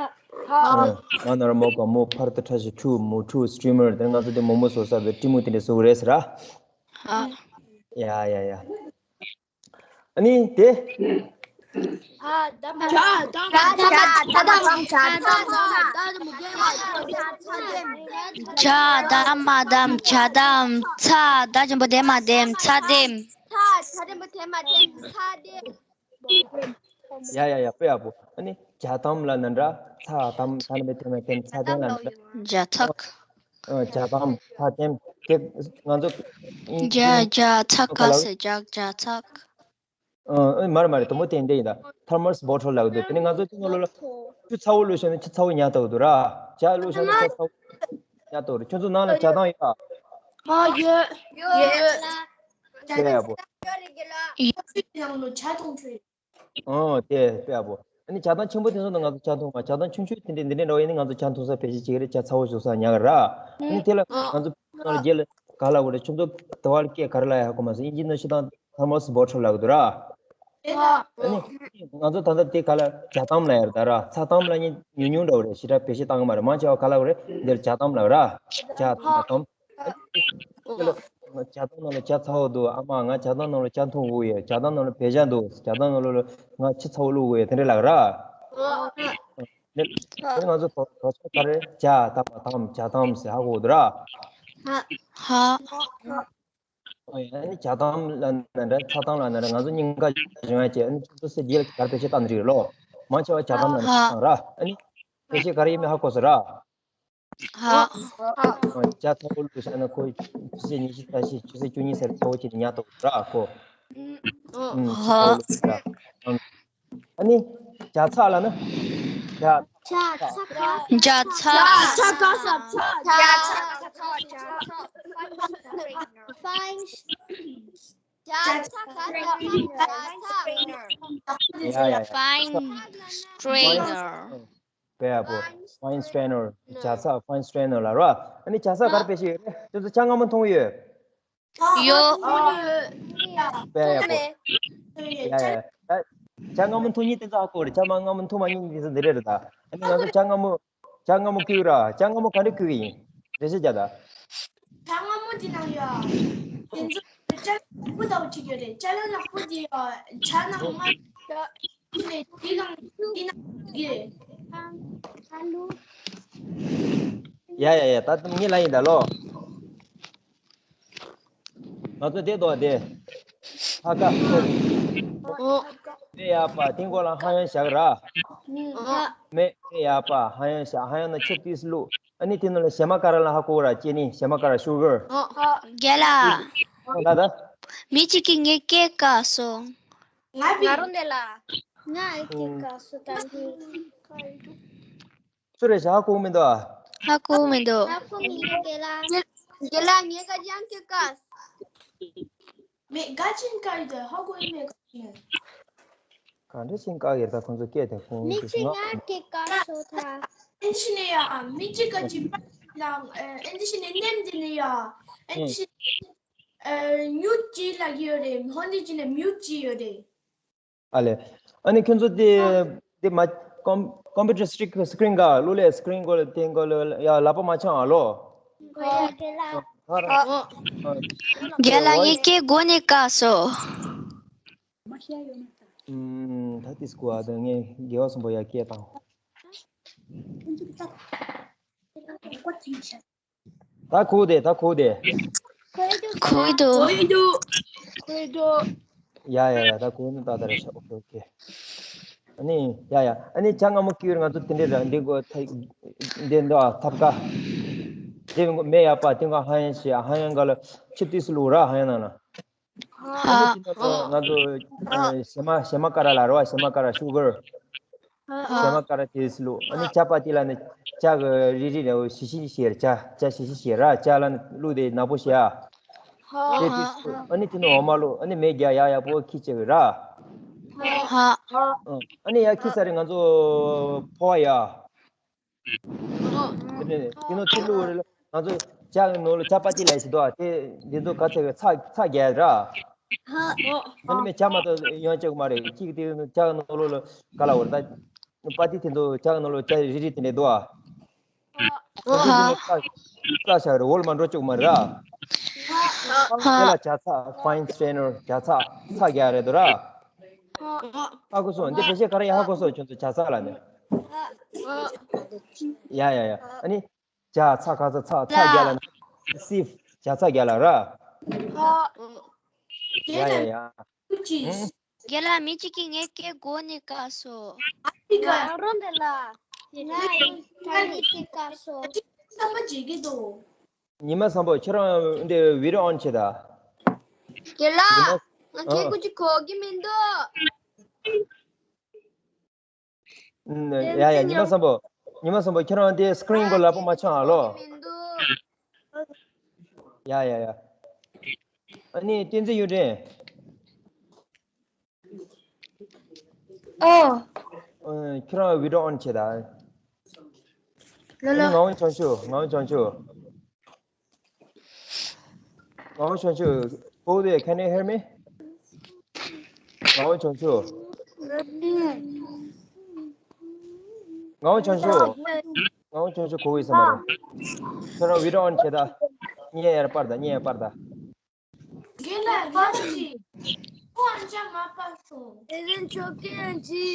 ཧ། ཨང་། མ་ན་རོ་མོ་ག་མོ། ཕ་ར་ཏུ་ཁྲ་ཤ་ཁྲུ། མོ་ཁྲུ། སི་ཊི་རི་མར། དེ་ང་ཚོ་དེ་མོ་མོ་བཟོ་ས་དང་ཀྲུང་མོ་དེ་འདྲ་བཟོ་གི་རེད་ཟེར་ར། ཧ། ཡ་ཡ་ཡ། ཨ་ནི་དེ། ཇ་དམ་མ་དམ། ཇ་དམ། ཚ་ད་ཆེན་པོ་དེ་མ་དེམ། ཚ་དེམ། ཡ་ཡ་ཡ། དཔེ་ཡག་པོ། ཨ་ནི་ཇ་དམ་ལབ་ན་འདྲ། ཚ་དམ། ཚ་ན་མེ་དེ་མ་དེམ། ཚ་དེམ་ལབ་ན་འདྲ། ཇ་ཚག་ཨ། ཇ་དམ། ཚ་དེམ། དེ་ང་ཚོ་ཇ་ཚག་ག་ཟེར། ཇ་ཇ་ཚག་ཨ། ཨ། མ་རེད་མ་རེད། དུམ་བུ་དེ་འདྲ་ཡིན་ད། ཐར་མོ་སི་བོ་ཊལ་ལབ་ཀྱི་འདུག་དེ་ནི་ང་ཚོ་ཅི་ནང་ལོགས་ལ་ཆུ་ཚ་བོ་བླུགས་བཞག་ན་ཆུ་ཚ་བོ་ཉར་ཐུབ་ཀྱི་འདུག་ར། ཇ་བླུགས་བཞག་ན་ཇ་ཚ་བོ་ཉར་ཐུབ་ཀྱི་འདུག་ཁྱོད་ཚོ་ནང་ལ་ཇ་དམ་ཡོད་པ། ཨ། ཡོད། ཡོད། དཔེ་ཡག་པོ། ཡོད། ནང་ལོགས་ཇ་དམ་ཡོད། ཨོ་དེ་དཔེ་ཡག་པོ། ཨ་ནི་ཇ་དམ་ཆེན་པོ་དེ་ཚོ་ནང་ང་ཚོ་ཇ་འཐུང་མ། ཇ་དམ་ཆུང་ཆུང་དེ་འདྲས་འདི་འདྲས་འདྲ་བོ་ཡིན་ན་ང་ཚོ་ཇ་འཐུང་ས་བེད་སྤྱོད་བྱེད་ཀྱི་རེད། ཇ་ཚ་བོ་བཟོ་ས་ཉར་གི་ར། ཨ་ནི་དེ་ལ་ང་ཚོ་ནང་ལ་རྗེས་ལ་ག་ལབ་དགོས་རེད། ཁྱོད་ཚོ་དེ་བ་ལ་སྐད་ག་རེ་ལབ་ཡ་ཧ་གོ་མ་སོང་། ཨིན་ཇི་ནང་བཞིན་ད་ཐར་མོ་སི་བོ་ཊལ་ལབ་ཀྱི་འདུག་ར། ཨ་ནི་ང་ཚོ་ད་ལྟ་དེ་ག་ལ་ཇ་དམ་ལབ་ཡ་རེད་ད་ར། ཚ་དམ་ལབ་མཁན་ཉུང་ཉུང་འདྲ་བོ་རེད། ཞེ་དྲག་བེད་སྤྱོད་བཏང་གི་མ་རེད། མང་ཆེ་བ་ག་ལབ་དགོས་རེད། འདིར་ཇ་དམ་ལབ་ར། ཇ་དམ། ཇ་དམ་ནང་ལ་ཇ་ཚ་བོ་འདུག་ཨ་མ་ང་ཇ་དམ་ནང་ལ་ཇ་འཐུང་དགོས་ཡོད། ཇ་དམ་ནང་ལ་བེ་ཇ་འདུག་ཇ་དམ་ནང་ལ་ང་ཆུ་ཚ་བོ་བླུགས་དགོས་ཡོད། དེ་འདྲ་ལབ་ར། ཨ། དེ་ང་ཚོ་དོ་དོ་ཆ་ག་རེ། ཇ་དམ་པ་དམ། ཇ་དམ་ཟེར་ཧ་གོ་འདུག་ར། ཧ། ཨ་ནི་ཇ་དམ་ལབ་ན་འདྲ། ཚ་དམ་ལབ་ན་འདྲ། ང་ཚོ་གཉིས་ཀ་སྦྱོང་ཡ་བྱས། ཨ་ནི་ཁྱོད་ཚོ་སེ་རྗེས་ལ་ག་རེ་བེད་སྤྱོད་བཏང་ནི་རེད་ལོ། མང་ཆེ་བ་ཇ་དམ་ལབ་ན་ཧ། བཏང་ར། ཨ་ནི་བེད་སྤྱོད་ག་རེ་ཡིན་མིན་ཧ་གོ་སོང་ར། ཧ། ཇ་ཚ་བོ་བླུགས་བཞག་ན་ཁོ་ཆུ་ཚོད་ཉི་ཤུ་རྩ་བཞི། ཆུ་ཚོད་བཅུ་གཉིས་ཟེར་ཚ་བོ་བྱས་ནས་ཉར་ཐུབ་ར་ཁོ། ཨ་ནི་ཇ་ཚག་ལབ་ན། ཇ་ཇ་ཚག་ཇ་ཚག་ཇ་ཚག་ཇ་ཚག Fine. ཇ་ཚག་ག་ས། ཇ་ཚག་ཡ་ཡ། Fine strainer. དཔེ་ཡག་པོ། Fine strainer. ཇ་ཚག་fine strainer ལབ་ར། ཨ་ནི་ཇ་ཚག་ག་རེ་བེད་སྤྱོད་ཡོད་རེད། ཁྱོད་ཚོ་ཇ་མངར་མོ་འཐུང་ཡོད། ཡོད། དཔེ་ཡག་པོ། ཡ་ཡ། ཇ་མངར་མོ་འཐུང་མཁན་དེ་ཚོ་ཧ་གོ་རེད། ཇ་མངར་མོ་འཐུང་མ་མྱོང་མཁན་དེ་ཚོ་འདི་འདྲ་རེད་ད། ཨ་ནི་ང་ཚོ་ཇ་མངར་མོ། ཇ་མངར་མོ་སྐོལ་ར། ཇ་མངར་མོ་ག་འདྲ་སྐོལ་གི་ཡིན། འགྲེལ་བཤད་རྒྱག་ད། ཇ་མངར་མོ་འདི་ནང་ཡ། དེ་ཚོ་ཇ་སྐུ་ལྟ་བུ་ཅིག་ཡོད་རེད། ཇ་ལ་ལག་པོ་འདི་ཡ། ཇ་ནང་མ། འདི་ནང་འདི་ནང་གི། ཡ་ཡ་ཡ། ད་ངས་ལབ་ཡིན་ད་ལོ། ང་ཚོ་དེ་དོ་དེ། ཧ་ཀ་ཁོ། ཨོ། དཔེ་ཡག་པ། དེ་མགོ་ལ་ཧ་ཡང་བཞག་ར། ཨོ། མེ་དཔེ་ཡག་པ། ཧ་ཡང་བཞག་ཧ་ཡང་ན་ཆུ་ཏིས་བླུགས། ཨ་ནི་དེ་ནང་ལ་ཞལ་མ་ཀ་ར་ལ་ཧ་གོ་ར། ཅི་ནི་ཞལ་མ་ཀ་ར། ཤུ་གར། ཨོ། རྒན་ལགས། ཨོ་ད་ད། མི་གཅིག་གིས་ངའི་སྐད་བཀག་སོང་། ང་བི། ང་རོ་ནས་ལ། ང་ཨེ་སྐད་བཀག་སོང་ད་ནི། སུ་རེད་ཤག་ཧ་གོ་མི་འདུག་ཨ། ཧ་གོ་མི་འདུག་ཧ་གོ་མི་འདུག་རྒན་ལགས། རྒན་ལགས་ངས་ཀ་ཅང་ཀྱི་ཀ། མེད་ཀ་ཅིན་ཀ་ཡི་དེ་ཧ་གོ་ཡི་མེད་ཀ་ཅིན། ག་འདྲ་ཞིག་ཀ་ཡི་ད་ཁོང་ཚོ་སྐད་དེ་ཁོང་མི་ཚོ་ང་ཀྱི་ཀ་སོ་ཐ། ཨེན་ཤི་ནི་ཡ་མི་ཅི་ཀ་ཅི་པ་ལ་ཨེན་ཤི་ནི་ནེམ་དེ་ནི་ཡ་ཨེན་ཤི་ནི་ཉུ་ཅི་ལ་གི་ཡོད་རེད། ཧོ་ནི་ཅི་ནི་མྱུ་ཅི་ཡོད་རེད། ཨ་ལེ། ཨ་ནི་ཁྱོད་ཚོ་དེ་དེ་མ་ཀོམ་ཀོམ་པུ་ཊར་སི་ཀི་རིན་སི་ཀི་རིན་ག་གློག་ཀླད་སི་ཀི་རིན་གོ་ལ་དེ་གོ་ལ་ཡ་ལག་པ་མ་འཆང་ཨ་ལོ། ཨོ་ཡ་རྒན་ལགས། ཨ་ར། ཨོ། རྒན་ལགས་ངའི་སྐད་མགོ་ནས་བཀག་སོང་། ཨུམ། ད་ཏིས་ཀུ་ཨ་ད་ངས་དགེ་བ་གསུམ་པོ་ཡ་སྐད་བཏང་། ད་ཁུག་དེ་ད་ཁུག་དེ། ཁུག་འདུག་ཁུག་འདུག་ཡ་ཡ་ཡ། ད་ཁུག་ནི་ད་ད་རེ་ཤ། ཨོ་ཁེ་ཨོ་ཁེ། ཨ་ནི་ཡ་ཡ། ཨ་ནི་ཅ་ང་མོ་ཀིར་ང་ཚོ་དེ་འདྲའི་ར་འདི་གོ་ཐ་འདི་འདི་ཨ་ཐབ་ཀ་འདི་མེ་ཡ་པ་དེ་ག་ཧ་ཡན་ཤི་ཧ་ཡན་ག་ལ་ཆི་ཏིས་ལུ་ར་ཧ་ཡན་ན་ན། ཧ། ཨ་ནི་ཅི་ན་ང་ཚོ་ཨ་ཞེ་མ་ཞེ་མ་ཀ་ར་ལ་རོ། ཞེ་མ་ཀ་ར་ཤུ་གར། ཞེ་མ་ཀ་ར་ཏིས་ལུ། ཨ་ནི་ཅ་པ་ཏི་ལ་ནི་ཅ་གི་རི་རི་རེ་བོ་ཤི་ཤི་ཤེར། ཅ་ཅ་ཤི་ཤི་ཤེར་ར། ཅ་ལ་ནི་ལུ་དེ་ནག་པོ་ཤེ་ཨ། དེ་ཏིས་ལུ། ཨ་ནི་ཏི་ནི་འོ་མ་ལུ། ཨ་ནི་མེ་རྒྱ་ཡ་ཡ་པོ་ཁི་ཅེ་གི་ར། ཧ། ཨ་ནི་ཡ་ཁི་ས་རི་ང་ཚོ་ཕོ་བ་ཡ། དེ་ནས་དེ་ནོ་ཚིག་ལུགས་རེད་ལ། ང་ཚོ་ཅ་གི་ནོ་ལ་ཅ་པ་ཏི་ལ་ཞིག་འདུག་ཨ། དེ་འདི་ཚོ་ག་ཚད་གི་ཚ་ཚ་རྒྱལ་ར། ཧ། དེ་ནས་མེ་ཅ་མ་གཏོགས་ཡོང་ཅེག་མ་རེད། གཅིག་དེ་ཅ་གི་ནོ་ལོ་ལ་ག་ལ་བར་ད་པ་ཏི་དེ་ཚོ་ཅ་གི་ནོ་ལོ་ཅ་རི་རི་དེ་ནས་འདུག་ཨ། ཧ། ས་ཤ་རེ་འོལ་མ་འགྲོ་ཅུག་མ་ར། ཧ། དེ་ལ་ཇ་ཚགས་fine strainer ཇ་ཚགས་ཚགས་རྒྱག་རེད་དོ་ར། ཧ་གོ་སོང་། འདི་བེད་སྤྱོད་ག་རེ་ཡང་ཧ་གོ་སོང་། ཁྱོད་ཚོ་ཇ་ཚགས་ལ་ནི། ཡ་ཡ་ཡ། ཨ་ནི་ཇ་ཚགས་ག་ཚ་ཚགས་ཚགས་རྒྱག་ལ་ནི། སིབ་ཇ་ཚགས་རྒྱག་ལ་ར། ཡ་ཡ་ཡ། རྒན་ལགས། མི་གཅིག་གིས་ངའི་སྐད་གོ་ནས་བཀག་སོང་། ང་རང་འདི་ལ། ང་ཡིན་ད་ངའི་སྐད་བཀག་སོང་། བསམ་པ་བརྗེད་ཀྱི་འདུག་ཉི་མ་བཟང་པོ། ཁྱེད་རང་འདི་video on བྱེད་ད། རྒན་ལགས། ཉི་མ། ང་སྐད་ཨ། ཀུ་ཅི་གོ་གི་མི་འདུག་ཨུམ། ཡ་ཡ། ཉི་མ་བཟང་པོ། ཉི་མ་བཟང་པོ། ཁྱེད་རང་དེ་screen་གོ་ལ་པོ་མ་ཆང་ཨ་ལོ། ཡ་ཡ་ཡ། ཨ་ནི་བསྟན་འཛིན་གཡུ་སྒྲོན། ཨོ། ཨ། ཁྱེད་རང་video on བྱེད་ད། ལོ་ཨ་ནི་ལོ། ངག་དབང་བྱང་ཆུབ། ངག་དབང་བྱང་ཆུབ། ངག་དབང་བྱང་ཆུབ། Both there, can you hear me? ངག་དབང་བྱང་ཆུབ། ངག་དབང་བྱང་ཆུབ། ངག་དབང་བྱང་ཆུབ་གོ་གི་ཡོད་ས་མ་རེད། ཁྱེད་རང་video on བྱེད་ད། བརྙན་ཡར་སྤར་ད། བརྙན་ཡར་སྤར་ད། རྒན་ལགས། རྒན་ལགས་ཀྱིས་ཁོ་ཨ་ཅག་མ་པ་སོང་། དེ་རིང་ཆོག་གི་ཡང་ཅི།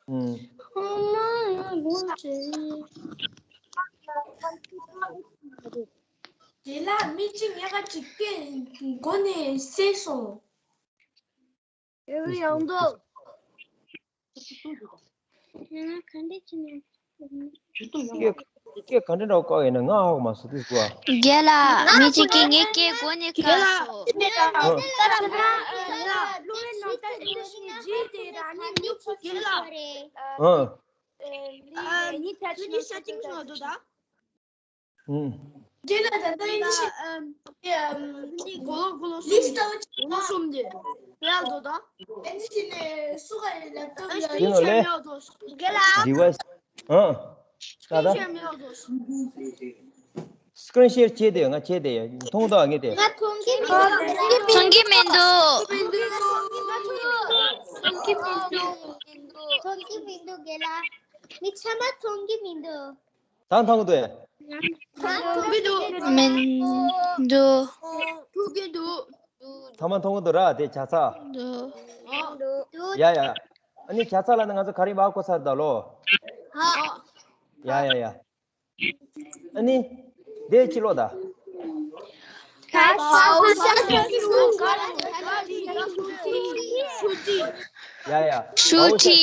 ཨུམ། ཁོ་མ་ཡང་ལོ་ཅི། རྒན་ལགས། མི་གཅིག་ཉག་ག་ཅིག་སྐད་མགོ་ནས་སད་སོང་། ཡང་དོ། ཡང་ག་འདྲ་བྱས་ནས། སྐད་སྐད་ག་འདྲ་འདྲ་བོ་བཀག་ཡིན་ན་ང་ཧ་གོ་མ་སོང་། དེ་སྐུ་ཨ། རྒན་ལགས། མི་གཅིག་གིས་ངའི་སྐད་མགོ་ནས་བཀག་སོང་། ཨ། ཨ། ཨུམ། རྒན་ལགས། ད་ལྟ་ཡིན་ཤ་ཅིང་སོང་དོ་ད། ཨུམ། རྒན་ལགས། ད་ལྟ་ཡིན་ཤ་ཨུམ། གོ་ལོ་གོ་ལོ་གསུམ་དེ། གོ་ལོ་གསུམ་དེ། ཡག་འདུག་ད། ཨ་ནི་དེ་ནས་སུ་ག་རེ་ལབ་ཐུབ་ཡ། དེ་ནོ་ལེ། རྒན་ལགས། device། ཨ། ད་ད། screen share བྱས་ཏེ། ང་བྱས་ཏེ། མཐོང་དང་ངས་ཏེ། ང་མཐོང་གི་མི་འདུག་མཐོང་གི་མི་འདུག་མཐོང་གི་མི་འདུག་མཐོང་གི་མི་འདུག་རྒན་ལགས། མི་ཚང་མ་མཐོང་གི་མི་འདུག་ད་མཐོང་གི་འདུག་མི་འདུག་མཐོང་གི་འདུག་ཚང་མ་མཐོང་གི་འདུག་ར། དེ་ཇ་ཚགས། འདུག་ཡ་ཡ། ཨ་ནི་ཇ་ཚགས་ལ་ནི་ང་ཚོ་ག་རེ་བ་གོ་ཚར་ད་ལོ། ཡ་ཡ་ཡ། ཨ་ནི། དེ་ཅི་ལོ་ད། ཡ་ཡ། ཤུ་ཁྲི།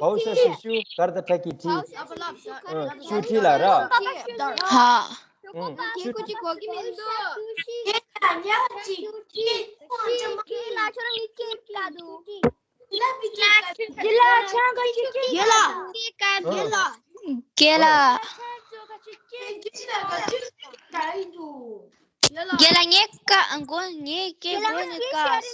བའུ་ས་ཤུ་ཤུ་གར་ད་ཁྲ་ཁི་ཁྲི། ཤུ་ཁྲི་ལ་ར། ཧ། ཤུ་ཁྲི། རྒན་ལགས། རྒན་ལགས། ངས་ཀ་མགོ་ངས་སྐད་མགོ་ནས་བཀག་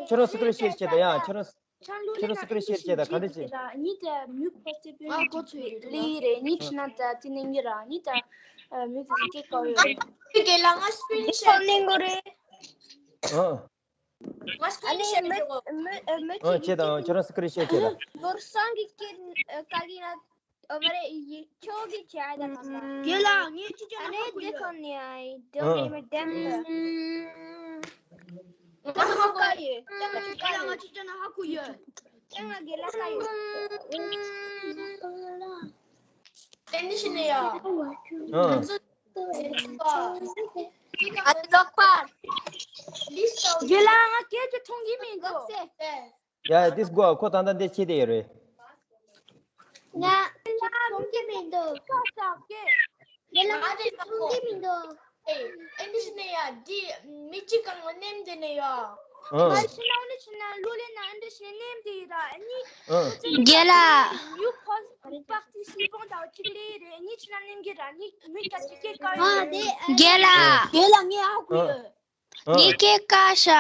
ཁྱོད་རང་screen share བྱེད་ད་ཡ། ཁྱོད་རང་ཁྱོད་རང་screen share བྱེད་ད་ག་འདྲ་བྱེད། ཨ་ནི་མི་མི་མི་ཨ། བྱེད་དང་། ཁྱོད་རང་screen share བྱེད་དང་། ནོར་བཟང་གི་སྐད་བཀག་གི་ན། ཨོ་མ་རེད། ཡི་ཁྱོད་ཀྱིས་བྱས་ད་ལ་མ། རྒན་ལགས། ངས་ཅི་བྱས་ན་ཧ་གོ་ཡོད། ཨ་ནི་འདི་གོན་ནི་ཨ་ཡི་འདི་ཨ། ཨེ་མི་ལྡན་ལ། ང་ཧ་གོ་ཡོད། རྒན་ལགས། ང་ཅི་བྱས་ན་ཧ་གོ་ཡོད། ཨེ་ང་རྒན་ལགས་ལྟ་ཡོད། དེ་འདི་ཤི་ནས་ཡ། ཨ། ང་ཚོ་ཨ་ལོག་པར། རྒན་ལགས། ང་སྐད་ཆ་མཐོང་གི་མི་འདུག་ཡ། ཡ། དེ་སྒོ་ཁོ་ད་ལྟ་འདི་ཕྱེ་བསྡད་ཡོད་རེད། ང་ལ་མཐོང་གི་མི་འདུག་ཁ་ཤག་གི། ཡ་ལ་ང་དེ་མཐོང་གི་མི་འདུག་ཨེ་ཨེ་འདི་ཤི་ནས་ཡ། འདི་མི་གཅིག་གང་ལ་མནན་བསྡད་ནས་ཡ། ཨ། ང་ཤི་ན་འོ་ནི་ཤི་ན་ལོ་ལེ་ན་ཨ་འདི་ཤི་ནས་མནན་བསྡད་ཡོད་ར། ཨ་ནི། ཨ། རྒན་ལགས། ཡུ་ཕོ་པག་ཏི་སི་པོང་དང་གཅིག་ལས་རེད། ཨ་ནི་ཤི་ན་མནན་གི་ར། ནི་མི་ཁ་ཅིག་གི་ཀ་ཡོད་རེད། རྒན་ལགས། རྒན་ལགས། ངས་ཧ་གོ་ཡོད། ཨ། ངས་སྐད་བཀག་ཤག་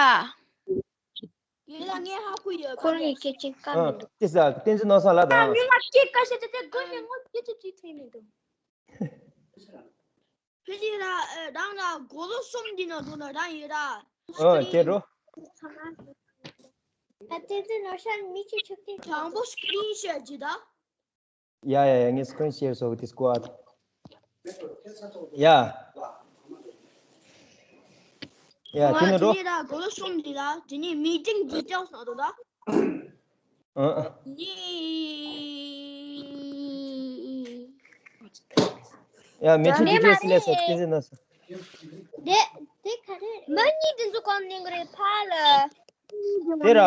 རྒན་ལགས། ངས་ཧ་གོ་ཡོད། ཁོ་རང་གི་སྐད་ཆ་བཀག་མི་འདུག་ཨ། དེ་ས་བསྟན་འཛིན་ནོར་བཟང་ལགས་དང་། མི་ང་སྐད་བཀག་ཤག་དེ་དེ་དགོས་ནས་ངོ་སྐད་ཆ་ཅིག་ཐོས་མི་འདུག་ཕལ་ཆེར་ར། ཨ། རང་ལ་སྒོར་ལོ་གསུམ་འདི་ནང་འགྲོ་ན་རང་ཡོད་ར། ཨ། དེ་འགྲོ། ད་བསྟན་འཛིན་ནོར་བཟང་མི་ཆེ་ཆུ་ཀི་དང་པོ་སི་ཀི་རིན་ཤོ་ཊི་ཅིག་ད། ཡ་ཡ་ཡ། ངས་སི་ཀི་རིན་ཤེར་བཟོ་གི། དེ་སྐུ་ཨ། ཡ། ཡ། དེ་ནས་འགྲོ། དེ་ནས་ད་སྒོར་ལོ་གསུམ་འདི་ལ། དེ་ནས་མི་ཊིང་ཌི་ཊེལ་སི་ནང་འགྲོ་ད། ཨ། ཨ། ཡ། མི་ཊིང་ཌི་ཊེལ་སི་ལས་སོ། དེ་ཟེར་ན་སོ། དེ་དེ་ག་རེ། མི་གཉིས་དེ་ཚོ་གང་ནས་གི་རེད་ཕ་ལ། དེ་ར།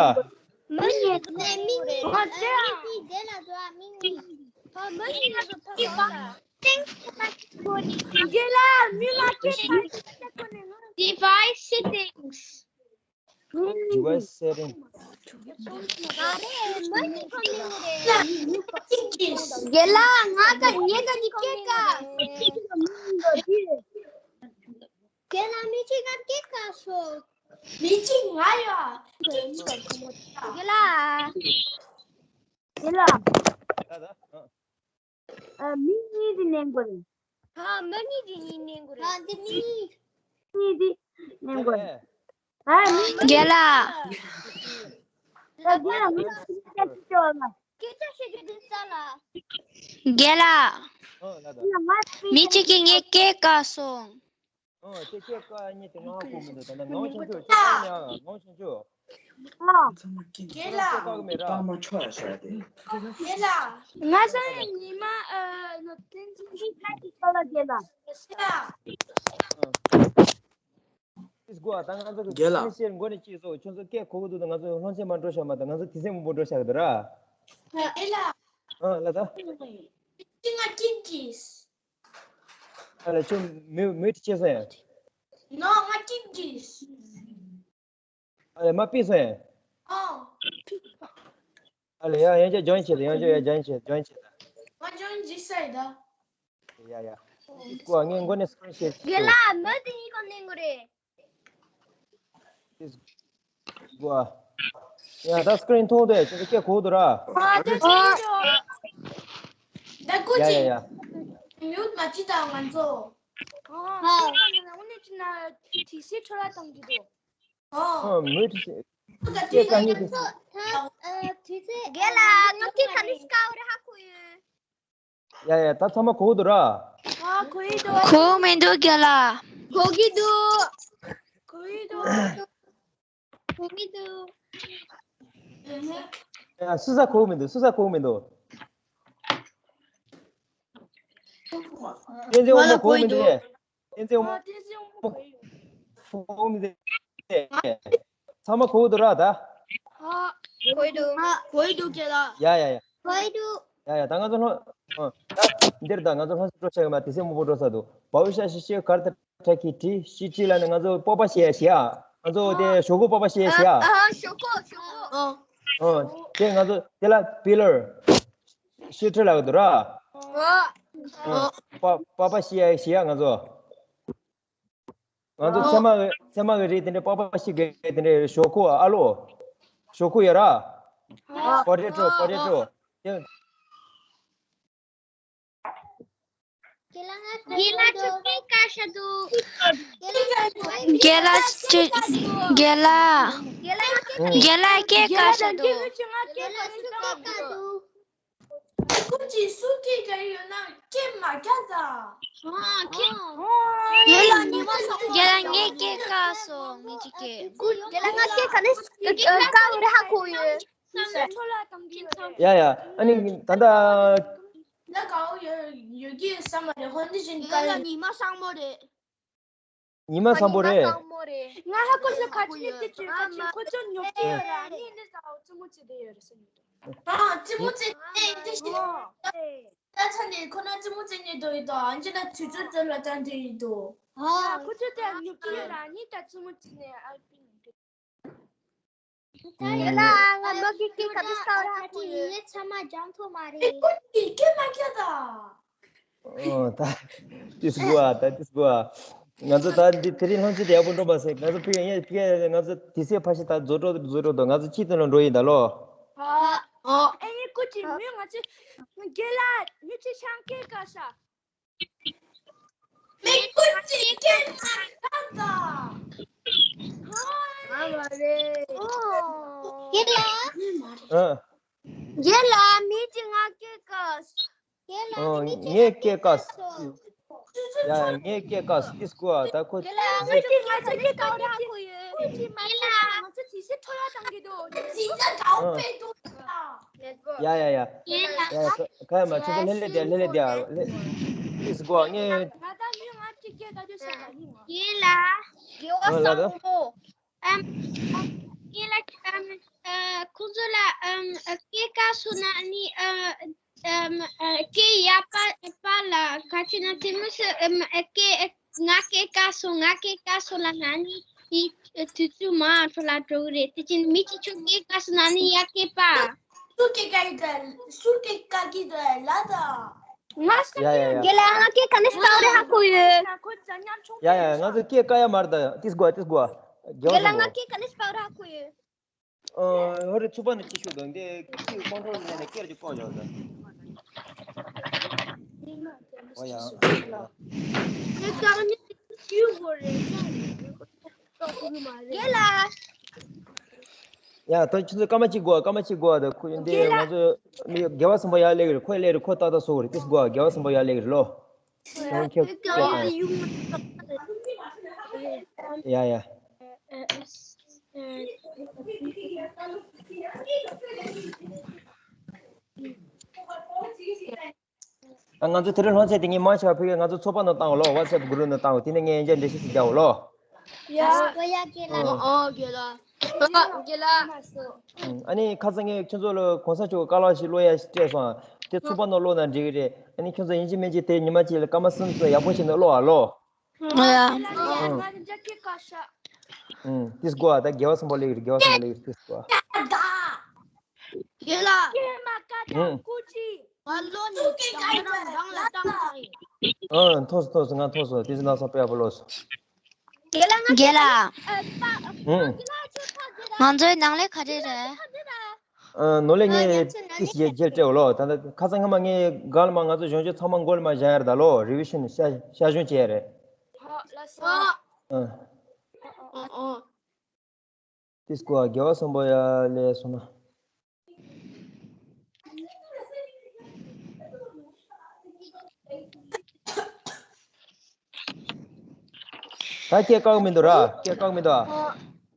མི་གཉིས་ནས་མི་གཉིས། ཨ། དེ་ལ་འགྲོ་བ་མི་གཉིས། ཨ། མི་གཉིས་ལ་འགྲོ་ཐབས་གང་ལ། རྒན་ལགས། མི་ལ་སྐད་ཆ་ཁོ་ནས་ང་། Device settings. Device setting. ཨ་རེ། མི་གཉིས་ཁོ་ནས་རེད། རྒན་ལགས། ང་དང་ངེད་ཀ་གཉིས་སྐད་ཀ་རྒན་ལགས། མི་གཅིག་ག་སྐད་བཀག་སོང་། མི་གཅིག་ང་ཡོད། རྒན་ལགས། རྒན་ལགས། ཨ། མི་གཉིས་དེ་མནན་དགོས་རེད། ཨ། མི་གཉིས་དེ་གཉིས་མནན་དགོས་རེད། ཨ། འདི་མི་གཉིས་དེ་མནན་དགོས་རེད། ཨ། མི་རྒན་ལགས། ཨ། རྒན་ལགས། ང་ལ་སྐད་ཆ་བཤད་རྒྱུ་དེ་ས་ལ། རྒན་ལགས། ཨ། ལགས་དང་། མི་གཅིག་གིས་ངའི་སྐད་བཀག་སོང་། ཨ། དེ་སྐད་བཀག་ཡས་དེ་ང་ཧ་གོ་མི་འདུག་ད་ནི་ངག་དབང་ཆོས་འབྱོར་སྐད་བཀག་ནས། ཨ། ངག་དབང་ཆོས་འབྱོར། ཨ། རྒན་ལགས། སྐད་བཀག་གི་མེད་ར། རྒན་ལགས། ང་སང་ཉི་མ། ཨ། ནོ་བསྟན་འཛིན་གྱི་ཁ་ཅིག་ཚོ་ལ་རྒན་ལགས། ཨ། ཨིས་གོ་ཨ། ད་ང་ཚོ་གི་རྒན་ལགས། ཤེར་མགོ་ནས་གཅིག་བཟོ། ཁྱོད་ཚོ་སྐད་གོ་གི་འདུག་ད་ང་ཚོ་སློབ་ཚན་མ་འགྲོ་ཤག་མ། ད་ང་ཚོ་དུས་ཚོད་མང་པོ་འགྲོ་ཤག་གི་འདུག་ར། རྒན་ལགས། ཨ། ལགས་དང་། ཅི་ང་ཅིག་གིས། ཨ་ལས། ཁྱོད་མི་མི་དེ་ཅི་ཟེར། ནོ། ང་ཅིག་གིས། ཨ་ལས། མ་པི་སོང་ཡ། ཨ། ཨ་ལས། ཡ། ཡང་བསྐྱར་ཇོ་ཡིན་བྱེད་དང་། ཡང་བསྐྱར་ཡ་ཇོ་ཡིན་བྱེད། ཇོ་ཡིན་བྱེད་དང་། ང་ཇོ་ཡིན་བྱེད་ས་ཡི་ད། ཡ་ཡ། ཀོ་ཨ། ངས་མགོ་ནས་སི་ཀི་རིན་ཤོ་ཊི་རྒན་ལགས། མི་དེ་གཉིས་གང་ནས་ངོ་རེད། ཀོ་ཨ། ཡ། ད་སི་ཀི་རིན་མཐོང་དེ་ཁྱོད་ཚོ་སྐད་གོ་འདུག་ར། ཨ། ད་སི་ཀི་རིན་ཤོ་ཊི། ད་ཀོ་ཡ་ཡ་ཅི། ཡ། མིའུ་ཊི་མ་བྱེད་དང་ང་ཚོ། ཨ། ཨ། ཨ་ནི་ཅི་ན་དུས་ཚོད་འཕྲོ་བརླག་གཏོང་གི་འདུག་ཨོ། ཨ། མི་དེ་ཅི། ད་དུས་ཚོད་ད་ཨ་དུས་ཚོད། རྒན་ལགས། ང་སྐད་ག་ནས་སྐབས་རེ་ཧ་གོ་ཡོད། ཡ་ཡ། ད་ཚང་མ་གོ་གི་འདུག་ར། ཨ། གོ་ཡི་འདུག་གོ་མི་འདུག་རྒན་ལགས། གོ་གི་འདུག་གོ་ཡི་འདུག་གོ་གི་འདུག་ཡ། སུ་ས་གོ་མི་འདུག་སུ་ས་གོ་མི་འདུག་བསྟན་འཛིན་དབང་མོ་གོ་མི་འདུག་བསྟན་འཛིན་དབང་མོ། ཨ། བསྟན་འཛིན་དབང་མོ་གོ་ཡི་འདུག་གོ་མི་འདུག་ཚང་མ་གོ་འདུག་ར་ད། ཨ། གོ་ཡི་འདུག་ཨ། གོ་ཡི་འདུག་རྒན་ལགས། ཡ་ཡ་ཡ། གོ་ཡི་འདུག་ཡ་ཡ། ད་ང་ཚོ་ལྷོ། ཨ། ད་འདིར་ད་ང་ཚོ་ལྷོ་སར་འགྲོ་ཆགས་ཡོད་མ། དུས་ཚོད་མང་པོ་འགྲོ་ས་འདུག་བའུ་ཤ་ཤི་ཤི་གར་ད་ཁྲ་ཁི་ཁྲི། ཤི་ཁྲི་ལ་ནི་ང་ཚོ་སྤོབས་པ་བཤད་ཡ་བཤད་ཡ། ང་ཚོ་དེ་ཞོག་ཁོག་སྤོབས་པ་བཤད་ཡ་བཤད་ཡ། ཨ། ཨ། ཞོག་ཁོག་ཞོག་ཁོག་ཨ། ཨ། དེ་ང་ཚོ་དེ་ལ་པི་ལར། ཤི་ཁྲི་ལབ་ཀྱི་འདུག་ར། ཨ། ཨ། སྤོབས་པ་བཤད་ཡ་བཤད་ཡ་ང་ཚོ། ང་ཚོ་ཚད་མ་གི་ཚད་མ་གི་རིགས་དེ་འདྲའི་སྤོབས་པ་བཤད་དགོས་དེ་འདྲའི། ཞོག་ཁོག་ཨ་ལོ། ཞོག་ཁོག་ཡ་ར། ཨ། པོ་ཏེ་ཊོ། ཨ། པོ་ཏེ་ཊོ། ཨ། དེ། རྒན་ལགས། ང་ཚོ་སྐད་བཀག་ཤག་འདུག་རྒན་ལགས། རྒན་ལགས། རྒན་ལགས་སྐད་བཀག་ཤག་འདུག་རྒན་ལགས་སྐད་བཀག་ཤག་འདུག་ཁོ་ཅི་སུ་སྐད་རྒྱག་ཡོད་ན་སྐད་མ་རྒྱག་ད། ཨ་ཁྱེད། རྒན་ལགས་ཉི་མ་སང་རྒན་ལགས་ངས་སྐད་བཀག་སོང་། ངས་ཅིག་སྐད། རྒན་ལགས་ང་སྐད་ག་ནས་བཀག་རེད་ཧ་གོ་ཡོད། བསམ་བློ་འཕྲོ་བརླག་གཏོང་གི་ཡོད་རེད། ཡ་ཡ། ཨ་ནི་ད་ལྟ། ལ་གའོ་ཡོད་ཡོད་ཀྱི་བསམ་པ་རེད། ཧོན་དི་བཞིན་རྒན་དཀའ་ལགས་ཡོད། ཉི་མ་སང་མོ་རེད། ཉི་མ་སང་པོ་རེད། སང་མོ་རེད། ང་ཧ་གོ་ཤ་ཁ་ཆེ་དེ་ཅི་ཁ་ཆེ་ཁོ་ཚོ་ཉོ་གི་ཡོད་ར། ནི་ནི་ཟ་ཙི་མོ་ཅི་དེ་ཡོད་རེད་ཟེར་ཡོད། ཨ་ཙི་མོ་ཅི་དེ་དེ་ཞིག་ད་ཆ་ནས་ཁོ་ན་ཙི་མོ་ཅི་ནས་དོ་ཡི་དོ། ཨ་ཅི་ན་དུས་ཚོད་ཙམ་ལ་ཙམ་དེ་ཡི་དོ། ཨ་ཁོ་ཚོ་དེ་ཉོ་གི་ཡོད་ར། ནི་ད་ཙི་མོ་ཅི་ནས་ཨ་པི་ནི་དེ། ཡ་ལ་ང་མོ་གི་སྐད་ག་དུས་སྐབས་ར་ཧ་གོ་ཡོད། ཚང་མ་འཇམ་ཐོ་མ་རེད། ཁོ་ཅི་སྐད་མ་རྒྱག་ད། ཨོ་ད། ཏིས་གོ་ཨ། ད་ཏིས་གོ་ཨ། ང་ཚོ་ད་འདི་དེ་རིང་ལྷན་ཚོགས་དེ་ཡག་པོ་འགྲོ་མ་སོང་། ང་ཚོ་ཕི་ཡ་ཕི་ཡ་ང་ཚོ་དེ་སའི་ཕ་ཤི་ད་རྫོ་འགྲོ་རྫོ་འགྲོ་དང་། ང་ཚོ་ཅི་དོན་ལ་འགྲོ་ཡིན་ད་ལོ། ཨ་ཨེ་ཡེ་ཀུ་ཅི་མོས་ང་ཚོ་རྒན་ལགས་མི་ཚེ་ཤང་སྐད་ག་ས། མི་ཀུ་ཅི་སྐད་ན་ད། ཨ་མ་རེད། རྒན་ལགས། ཨ། རྒན་ལགས་མི་ཅི་ང་སྐད་ག་ས། རྒན་ལགས་ཨོ། མི་ཅི་ངས་སྐད་བཀག་སོ། ཡ་ཡ། ངས་སྐད་བཀག་ཏིས་གོ་ཨ། ད་ཁོ། རྒན་ལགས་ང་ཚོ་ང་ཚོ་སྐད་ག་ར་གོ་ཡོད། ཀུ་ཅི་མ་ལ་ང་ཚོ་དེ་སེ་འཕྲོ་བརླག་གཏོང་གི་འདུག་ཅི་ད་གའོ་པེ་འདུག་ད། ཡ་ཡ་ཡ། ཡ་ཡ། ཁ་ཡ་མ་ཆུ་ཚོད་ལྷན་ལེ་དེ་ལྷན་ལེ་དེ་ལེ། ཏིས་གོ་ཨ། ངས། ང་ད་མི་ང་ཅི་སྐད་ད་དུས་ས་ག་ཡིན་ང་། རྒན་ལགས། རྒན་ཨོ་ལགས་ད། སང་མོ། ཨམ། ཡིན་ལ་ཨམ། ཨ་ཁོང་ཚོ་ལ་ཨམ། སྐད་བཀག་སོང་ན་ནི་ཨ། ཨམ། སྐད་ཡག་པ་པ་ལ་ག་ཅི་ན་དེ་མོ་སུ་ཨམ། སྐད་ང་སྐད་བཀག་སོང་། ང་སྐད་བཀག་སོང་ལ་ན་ནི་དེ་དུས་ཚོད་མང་འཕྲོ་བརླག་འགྲོ་གི་རེད། དེ་ཅི་མི་གཅིག་ཁྱོད་སྐད་བཀག་སོང་ན་ནི་ཡ་སྐད་པ། སུ་སྐད་བཀག་གི་འདུག་སུ་སྐད་བཀག་གི་འདུག་ལ་ད། ང་ས་ཡ་ཡ་ཡ། རྒན་ལགས་ང་སྐད་ག་ནས་སྤག་རེད་ཧ་གོ་ཡོད། ཁོ་ཅ་ཉམ་ཆུང་ཡ་ཡ། ང་ཚོ་སྐད་བཀག་ཡ་མ་རེད་ད། ཏིས་གོ་ཨ། ཏིས་གོ་ཨ། རྒྱལ་བ་རྒན་ལགས་ང་སོང་གོ། སྐད་ག་ནས་སྤག་རེད་ཧ་གོ་ཡོད། ཨོ་རེད། ཚུགས་པ་ནས་ཅི་ཞུ་དང་དེ་ཁོང་ཁྲོ་ནས་ནས་སྐད་ཅིག་ལྐོག་བཞག་ད། ཨོ་ཡ། དེ་དཀའ་ངལ་ཞིག་དགོས་རེད། རྒན་ལགས། ཡ་ད་ཁྱོད་ཚོ་སྐར་མ་གཅིག་དགོས། སྐར་མ་གཅིག་དགོས། ད་ཁོ་འདི་ང་ཚོ་མི་རྒྱལ་བ་སེམས་པ་ཡར་སླེབས་རེད། ཁོ་སླེབས་རེད། ཁོ་ཏག་ཏག་བཟོ་དགོས་རེད། ཏིས་གོ་ཨ། རྒྱལ་བ་སེམས་པ་ཡར་སླེབས་རེད་ལོ། ཁྱོད་ཁྱོད་ཁྱོད་ཡ་ཡ། ང་ཚོ་དེ་རིང་སློབ་ཚན་དེ་ངས་མང་ཆེ་བ་ཕ་གིར་ང་ཚོ་ཚོགས་པ་ནང་བཏང་བ་ལོ། WhatsApp group ནང་བཏང་བ། དེ་ནས་ངས་ཡན་ཆད་འགྲེལ་བཤད་ཞིག་རྒྱག་བ་ལོ། ཡ། ཨོ་ཡ་རྒན་ལགས། ཨོ་རྒན་ལགས། ཨ་ནི་ཁ་སང་ངས་ཁྱོད་ཚོ་ལ་གོང་ས་མཆོག་གི་བཀའ་སློབ་ཞིག་ཀློག་ཡ་ཞིག་སྤྲད་སོང་། དེ་ཚོགས་པ་ནང་ཀློག་ན་འགྲིག་གི་རེད། ཨ་ནི་ཁྱོད་ཚོ་ཡིན་གཅིག་མིན་གཅིག་དེ་ཉི་མ་གཅིག་ལ་སྐར་མ་གསུམ་ཙམ་ཡག་པོ་བྱས་ནས་ཀློག་ཨ་ལོ། ཨོ་ཡ། ང་ང་རྒྱ་སྐད་བཀག་ཤག་ཨུམ། ཏིས་གོ་ཨ། ད་རྒྱལ་བ་སེམས་པ་སླེབས་ཀྱི་རེད། རྒྱལ་བ་སེམས་པ་སླེབས་ཀྱི་རེད། ཏིས་གོ་ཨ། རྒན་ལགས། སྐད་མ་བཀག་ད་ཨུམ། ཀུ་ཅི། ང་ལོ་ནི་དང་རང་རང་ལ་བཏང་ས་ཡིན། ཨ་མཐོང་སོང་མཐོང་སོང་། ང་མཐོང་སོང་། ཏིས་ནང་སོང་དཔེ་ཡག་པོ་ཀློག་སོང་། རྒན་ལགས། རྒན་ལགས། ཨུམ། ང་ཚོའི་ནང་ལས་ག་རེ་རེད། ཨ་ནོར་ལས་ངས་ཏིས་རྗེས་རྗེས་སྤྲད་བ་ལོ། ད་ལྟ་ཁ་སང་སྔ་མ་ངས་ག་ལ་མ་ང་ཚོ་གཞུང་ཆེན་ཚང་མ་མགོ་ལ་མ་བཞག་ཡ་རེད་ད་ལོ། རི་བི་ཤན་ཤ་ཤ་ཞུན་བྱས་རེད། ཨ། ཏིས་གོ་ཨ། རྒྱལ་བ་སེམས་པ་ཡར་སླེབས་སོང་ན། ད་སྐད་བཀག་མི་འདུག་ར། སྐད་བཀག་མི་འདུག་ཨ།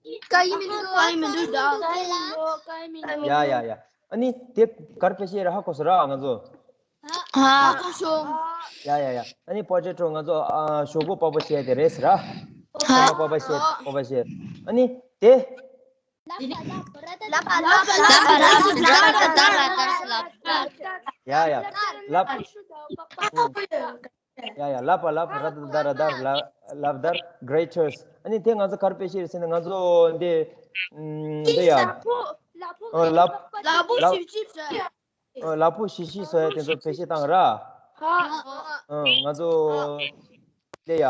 བཀག་གི་མི་འདུག་བཀག་གི་མི་འདུག་བཀག་གི་མི་འདུག་ཡ་ཡ་ཡ། ཨ་ནི་དེ་གར་ཕེབས་ཤེས་ར་ཧ་གོ་སོང་ར་ང་ཚོ། ཧ། ཧ་གོ་སོང་། ཡ་ཡ་ཡ། ཨ་ནི་པོ་ཊེ་ཊོ་ང་ཚོ་ཨ་ཞོག་པོ་པགས་པ་བཤད་དེ་རེད་ཟེར་ར། ཞོག་པོ་པགས་པ་བཤད། པགས་པ་བཤད། ཨ་ནི་དེ། ལ་པ་ལ་པ་ལ་པ་ལ་པ་ལ་པ་ལ་པ་ལ་པ་ལ་པ། ཡ་ཡ། ལ་པ། ཡ་ཡ། ལ་པ་ལ་པ་ར་ད་ད་ར་ད། ལ་ལབ་དར། གྲེ་ཊར་སི། ཨ་ནི་དེ་ང་ཚོ་གར་ཕེབས་ཤེས་རེད་ཟེར་ན་ང་ཚོ་འདི་འདི་ཡ། ལ་ཕོ་ལ་ཕོ་ཨ་ལ་ལ་ཕོ་ལ་ཕོ་ཞིབ་ཞིབ་བཟོས། ཨ་ལ་ཕོ་ཞིབ་ཞིབ་བཟོ་ཡ་དེ་ཚོ་བེད་སྤྱོད་བཏང་ར། ཨ་ང་ཚོ་དེ་ཡ།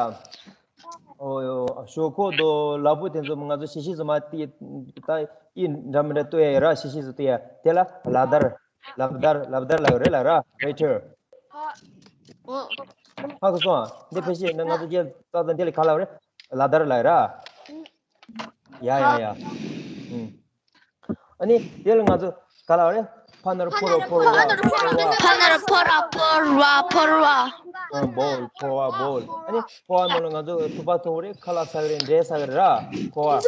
ཨོ་ཞོག་ཁོག་དོ་ལ་ཕོ་དེ་ཚོ་ང་ཚོ་ཞིབ་ཞིབ་བཟོ་མ་དེ་ད་ཡི་འདྲ་མི་འདྲ་ལྟོས་ཡ་ཡོད་ར། ཞིབ་ཞིབ་བཟོ་ལྟོས་ཡ་དེ་ལ་ལ་དར། ལབ་དར། ལབ་དར་ལབ་རེད་ལ་ར། གྲེ་ཊར་སི། ཧ་གོ་སོང་ཨ། འདི་ཕལ་ཆེར་ན་ང་ཚོ་རྒྱལ་ཙག་ཙག་འདི་ལ་ག་ལབ་རེད། ལ་དར་ལབ་ར། ཡ་ཡ་ཡ། ཨུམ། ཨ་ནི་དེ་ལ་ང་ཚོ་ག་ལབ་རེད། ཕ་ན་རོ་ཕོ་རོ་ཕོར་བ། ཕོར་བ། ཕ་ན་རོ་ཕོ་ར་ཕོར་བ། ཕོར་བ། ཨ། བོལ། ཕོར་བ་བོལ། ཨ་ནི་ཕོར་བ་ནང་ལ་ང་ཚོ་ཐུག་པ་འཐུང་རེད། ཁ་ལག་ཟ་གི་རེད། འབྲས་ཟ་གི་རེད་ར། ཕོར་བ།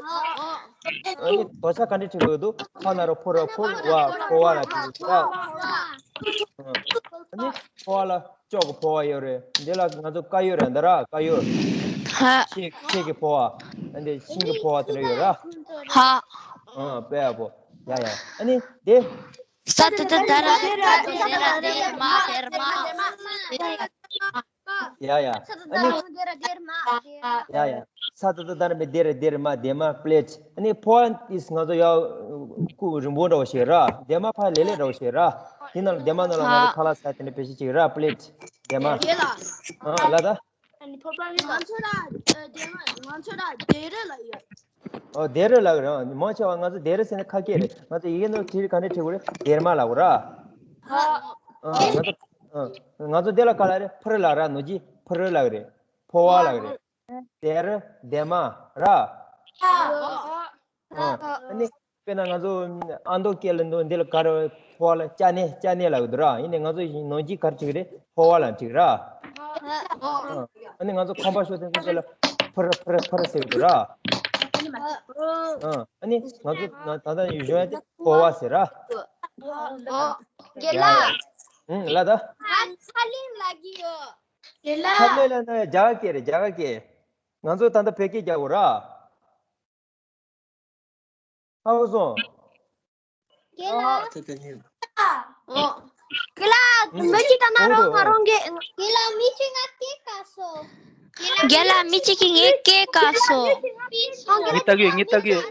ཨ་ནི་དོ་ཆ་ག་འདྲ་བྲིས་དགོས་འདུག་ཕ་ན་རོ་ཕོ་རོ་ཕོར་བ། ཕོར་བ་ལ་བྲིས་འདུག་ར། ཨ་ནི་ཕོར་བ་ལ་ཅོག་གི་ཕོར་བ་ཡོད་རེད། འདི་ལ་ང་ཚོ་དཀར་ཡོལ་རེད། འདི་ར་དཀར་ཡོལ། ཧ། ཤིང་། ཤིང་གི་ཕོར་བ། ཨ་འདི་ཤིང་གི་ཕོར་བ་དེ་འདྲ་ཡོད་ར། ཧ། ཨ། དཔེ་ཡག་པོ། ཡ་ཡ། ཨ་ནི་དེ། ས་ཏ་བཏགས་སྡ་ར་སྡོ་ར་སྡེ་ར་སྡེར་མ། སྡེར་མ། ཡ་ཡ། ཨ་ནི། ཡ་ཡ། ས་ཏ་བཏགས་སྡ་ར་སྡོ་ར་སྡེ་ར་སྡེར་མ། སྡེར་མ། པི་ལེ་ཊི། ཨ་ནི་ཕོར་བ་ཨིས་ང་ཚོ་ཡ་སྐུ་རིང་པོ་འདྲ་བོ་ཞིག་ར། སྡེར་མ་ཕར་ལེབ་ལེབ་འདྲ་བོ་ཞིག་ར། དེ་ནང་ལ་སྡེར་མ་ནང་ལ་ང་ཚོ་ཁ་ལག་ཟ་དེ་འདྲ་བེད་སྤྱོད་བྱེད་ར། པི་ལེ་ཊི། སྡེར་མ། རེད་ལ། ཨ་ལ་ད། ཨ་ནི་ཕོར་པ་རེད། ང་ཚོ་ར་སྡེར་མ། ང་ཚོ་ར་སྡེ་ར་ལབ་ཡོད། ཨོ། སྡེ་ར་ལབ་རེད། མང་ཆེ་བ་ང་ཚོ་སྡེ་ར་ཟེར་ན་ཁ་སྐད་རེད། ང་ཚོ་ཡི་གེ་ནང་བྲིས་ག་འདྲ་བྲིས་དགོས་རེད། སྡེར་མ་ལབ་དགོས་ར། ཨ། ང་ཚོ། ཨ། ང་ཚོ་འདི་ལ་ག་ལབ་རེད། ཕུ་ར་ལབ་ར། ནོར་གྱིས་ཕུ་ར་ལབ་རེད། ཕོར་བ་ལབ་རེད། སྡེ་ར། སྡེར་མ་ར། ཨ། ཨ་ནི། དཔེར་ན་ང་ཚོ་ཨ་མདོ་སྐད་ལ་འདུག་འདི་ལ་ག་རེ། ཕོར་བ་ལ་ཅ་ནེ། ཅ་ནེ་ལབ་ཀྱི་འདུག་ར། ཡིན་ནའི་ང་ཚོ་ནང་གི་ག་རེ་བྲིས་ཀྱི་རེད། ཕོར་བ་ལབ་བྲིས་ར། ཨ་ནི་ང་ཚོ་ཁང་པ་ཤོར་དེ་ཚོ་ལ་ཕུ་ར་ཕུ་ར་ཕུ་ར་ཟེར་གྱི་འདུག་ར། ཨ་ནི་ང་ཚོ་ད་ལྟ་ཡུལ་ལྗོངས་ཡ་དེ་ཕོར་བ་ཟེར་ར། རྒན་ལགས། ཨང་། ལ་ད། ཁ་ལིང་ལབ་ཀྱི་ཡོད། རྒན་ལགས། ཁ་ལིང་ལབ་ན་རྒྱ་གར་སྐད་རེད། རྒྱ་གར་སྐད། ང་ཚོ་ད་ལྟ་བོད་སྐད་རྒྱག་དགོས་ར། ཧ་གོ་སོང་། རྒན་ལགས། ཨ། ཁྱེད་ཀྱིས། ཨོ། རྒན་ལགས། ཨང་། མི་གཅིག་ལྟ་ན་རོགས། ང་རང་གི། རྒན་ལགས། མི་གཅིག་ང་སྐད་བཀག་སོང་། རྒན་ལགས། མི་གཅིག་གིས་ངའི་སྐད་བཀག་སོང་། ངས་ལྟ་གི་ཡོད། ངས་ལྟ་གི་ཡོད།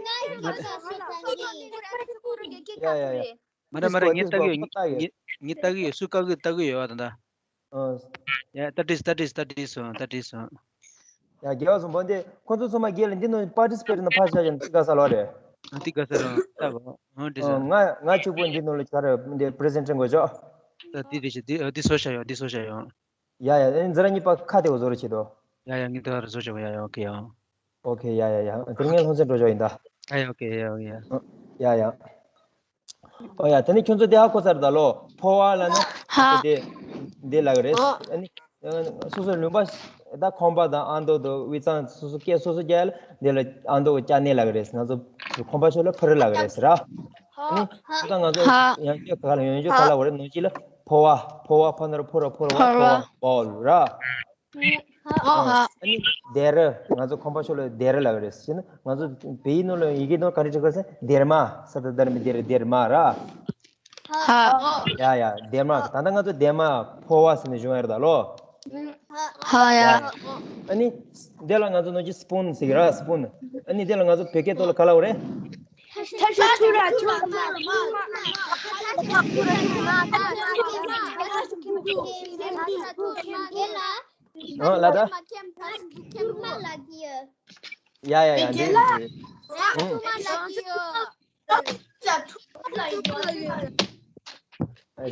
ཡ་ཡ་ཡ། མ་རེད་མ་རེད། ངས་ལྟ་གི་ཡོད། ངས་ངས་ལྟ་གི་ཡོད། སུ་བཀག་གི་ལྟ་གི་ཡོད་པ་ད་ལྟ། ཨ། ཡ། ད་བྲིས་ད་བྲིས་ད་བྲིས་སོང་། ད་བྲིས་སོང་། ཡ། རྒྱལ་བ་སུ་འབོ་འདི་ཁོ་ཚོ་ཚང་མ་རྒྱལ་ལ་འདི་ནང་པར་ཊི་སི་པེ་ཊི་ནང་ཕར་བཞག་ཡོད། འདི་ག་ས་ལོ་རེད། འདི་ག་ས་རང་ལྟ་གོ། ཨ། འདི་ས། ང་ང་གཅིག་པོ་འདི་ནང་ལ་ཆ་རེ་འདི་པི་རི་ཛེན་ཊི་དགོས་ཆོག་ད་འདི་འདི་ཤི་འདི་འདི་སོ་བཞག་ཡོད། འདི་སོ་བཞག་ཡོད། ཡ་ཡ། ཨེ། འཛི་ར་གཉིས་པ་ཁ་དེ་གོ་བཟོ་རོགས་བྱེད་དོ། ཡ་ཡ། ངས་འདི་ག་ར་བཟོ་ཆོག་ཡ་ཡ། ཨོ་ཁེ་ཡ། ཨོ་ཁེ། ཡ་ཡ་ཡ། དེ་རིང་ངས་སློབ་ཚན་འགྲོ་ཆོག་ཡིན་ད། ཡ་ཡ། ཨོ་ཁེ། ཡ་ཡ། ཡ་ཡ། ཨོ་ཡ། དེ་ནས་ཁྱོད་ཚོ་དེ་ཧ་གོ་ཚར་ད་ལོ། ཕོར་བ་ལབ་ན། ཧ། དེ་འདི་ལབ་གི་རེད། ཨ་ནི་སོ་སོའི་ལུང་པ། ད་ཁང་པ་དང་ཨ་མདོ་དང་དབུས་གཙང་སོ་སོ་སྐད་སོ་སོ་རྒྱག་ཡ་ལ་འདི་ལ་ཨ་མདོ་གི་ཅ་ནེ་ལབ་གི་རེད། ང་ཚོ་ཁང་པ་ཤོར་ལ་ཕུ་ར་ལབ་གི་རེད་ཟེར་ར། ཨ་ནི་ད་ང་ཚོ། ཧ། ཡང་སྐད་ག་ལ་ཡང་སྐད་ག་ལ་བ་རེད། ནང་གི་ལ་ཕོར་བ། ཕོར་བ། ཕ་ན་རོ་ཕོ་རོ་ཕོར་བ། ཕོར་བ། ཕོར་བ་བོལ་ར། ཨ། ཨ་ནི་སྡེ་ར། ང་ཚོ་ཁང་པ་ཤོར་ལ་སྡེ་ར་ལབ་གི་རེད་ཟེར་ན། ང་ཚོ་བོད་ཡིག་ནང་ལ་ཡི་གེ་ནང་ག་རེ་བྲིས་གི་རེད་ཟེར་ན་སྡེར་མ། ས་ཏ་བཏགས་སྡ་ར་མ་སྡེ་ར། སྡེར་མ་ར། ཧ། ཡ་ཡ། སྡེར་མ། ད་ལྟ་ང་ཚོ་སྡེར་མ་ཕོར་བ་ཟེར་ནས་བྱུང་ཡ་རེད་ད་ལོ། ཧ་ཡ། ཡ་ཡ། ཨ་ནི་འདི་ལ་ང་ཚོ་ནང་གི་སི་པུན་ཟེར་གི་ར། སི་པུན། ཨ་ནི་འདི་ལ་ང་ཚོ་བོད་སྐད་ཐོག་ལ་ག་ལབ་དགོས་རེད། ཐ་ཤོ་ཐུར་མ། ཐུར་མ། ཐ་ཤོ་ཐུར་མ། ཐུར་མ། ཐ་ཤོ་ཐུར་མ། ཐུར་མ། ཨ་ལ་ད། ཐུར་མ་ལབ་ཀྱི་ཡོད། ཡ་ཡ་ཡ། འདི་རེད། ཨང་། ཐུར་མ་ལབ་ཀྱི་ཡོད།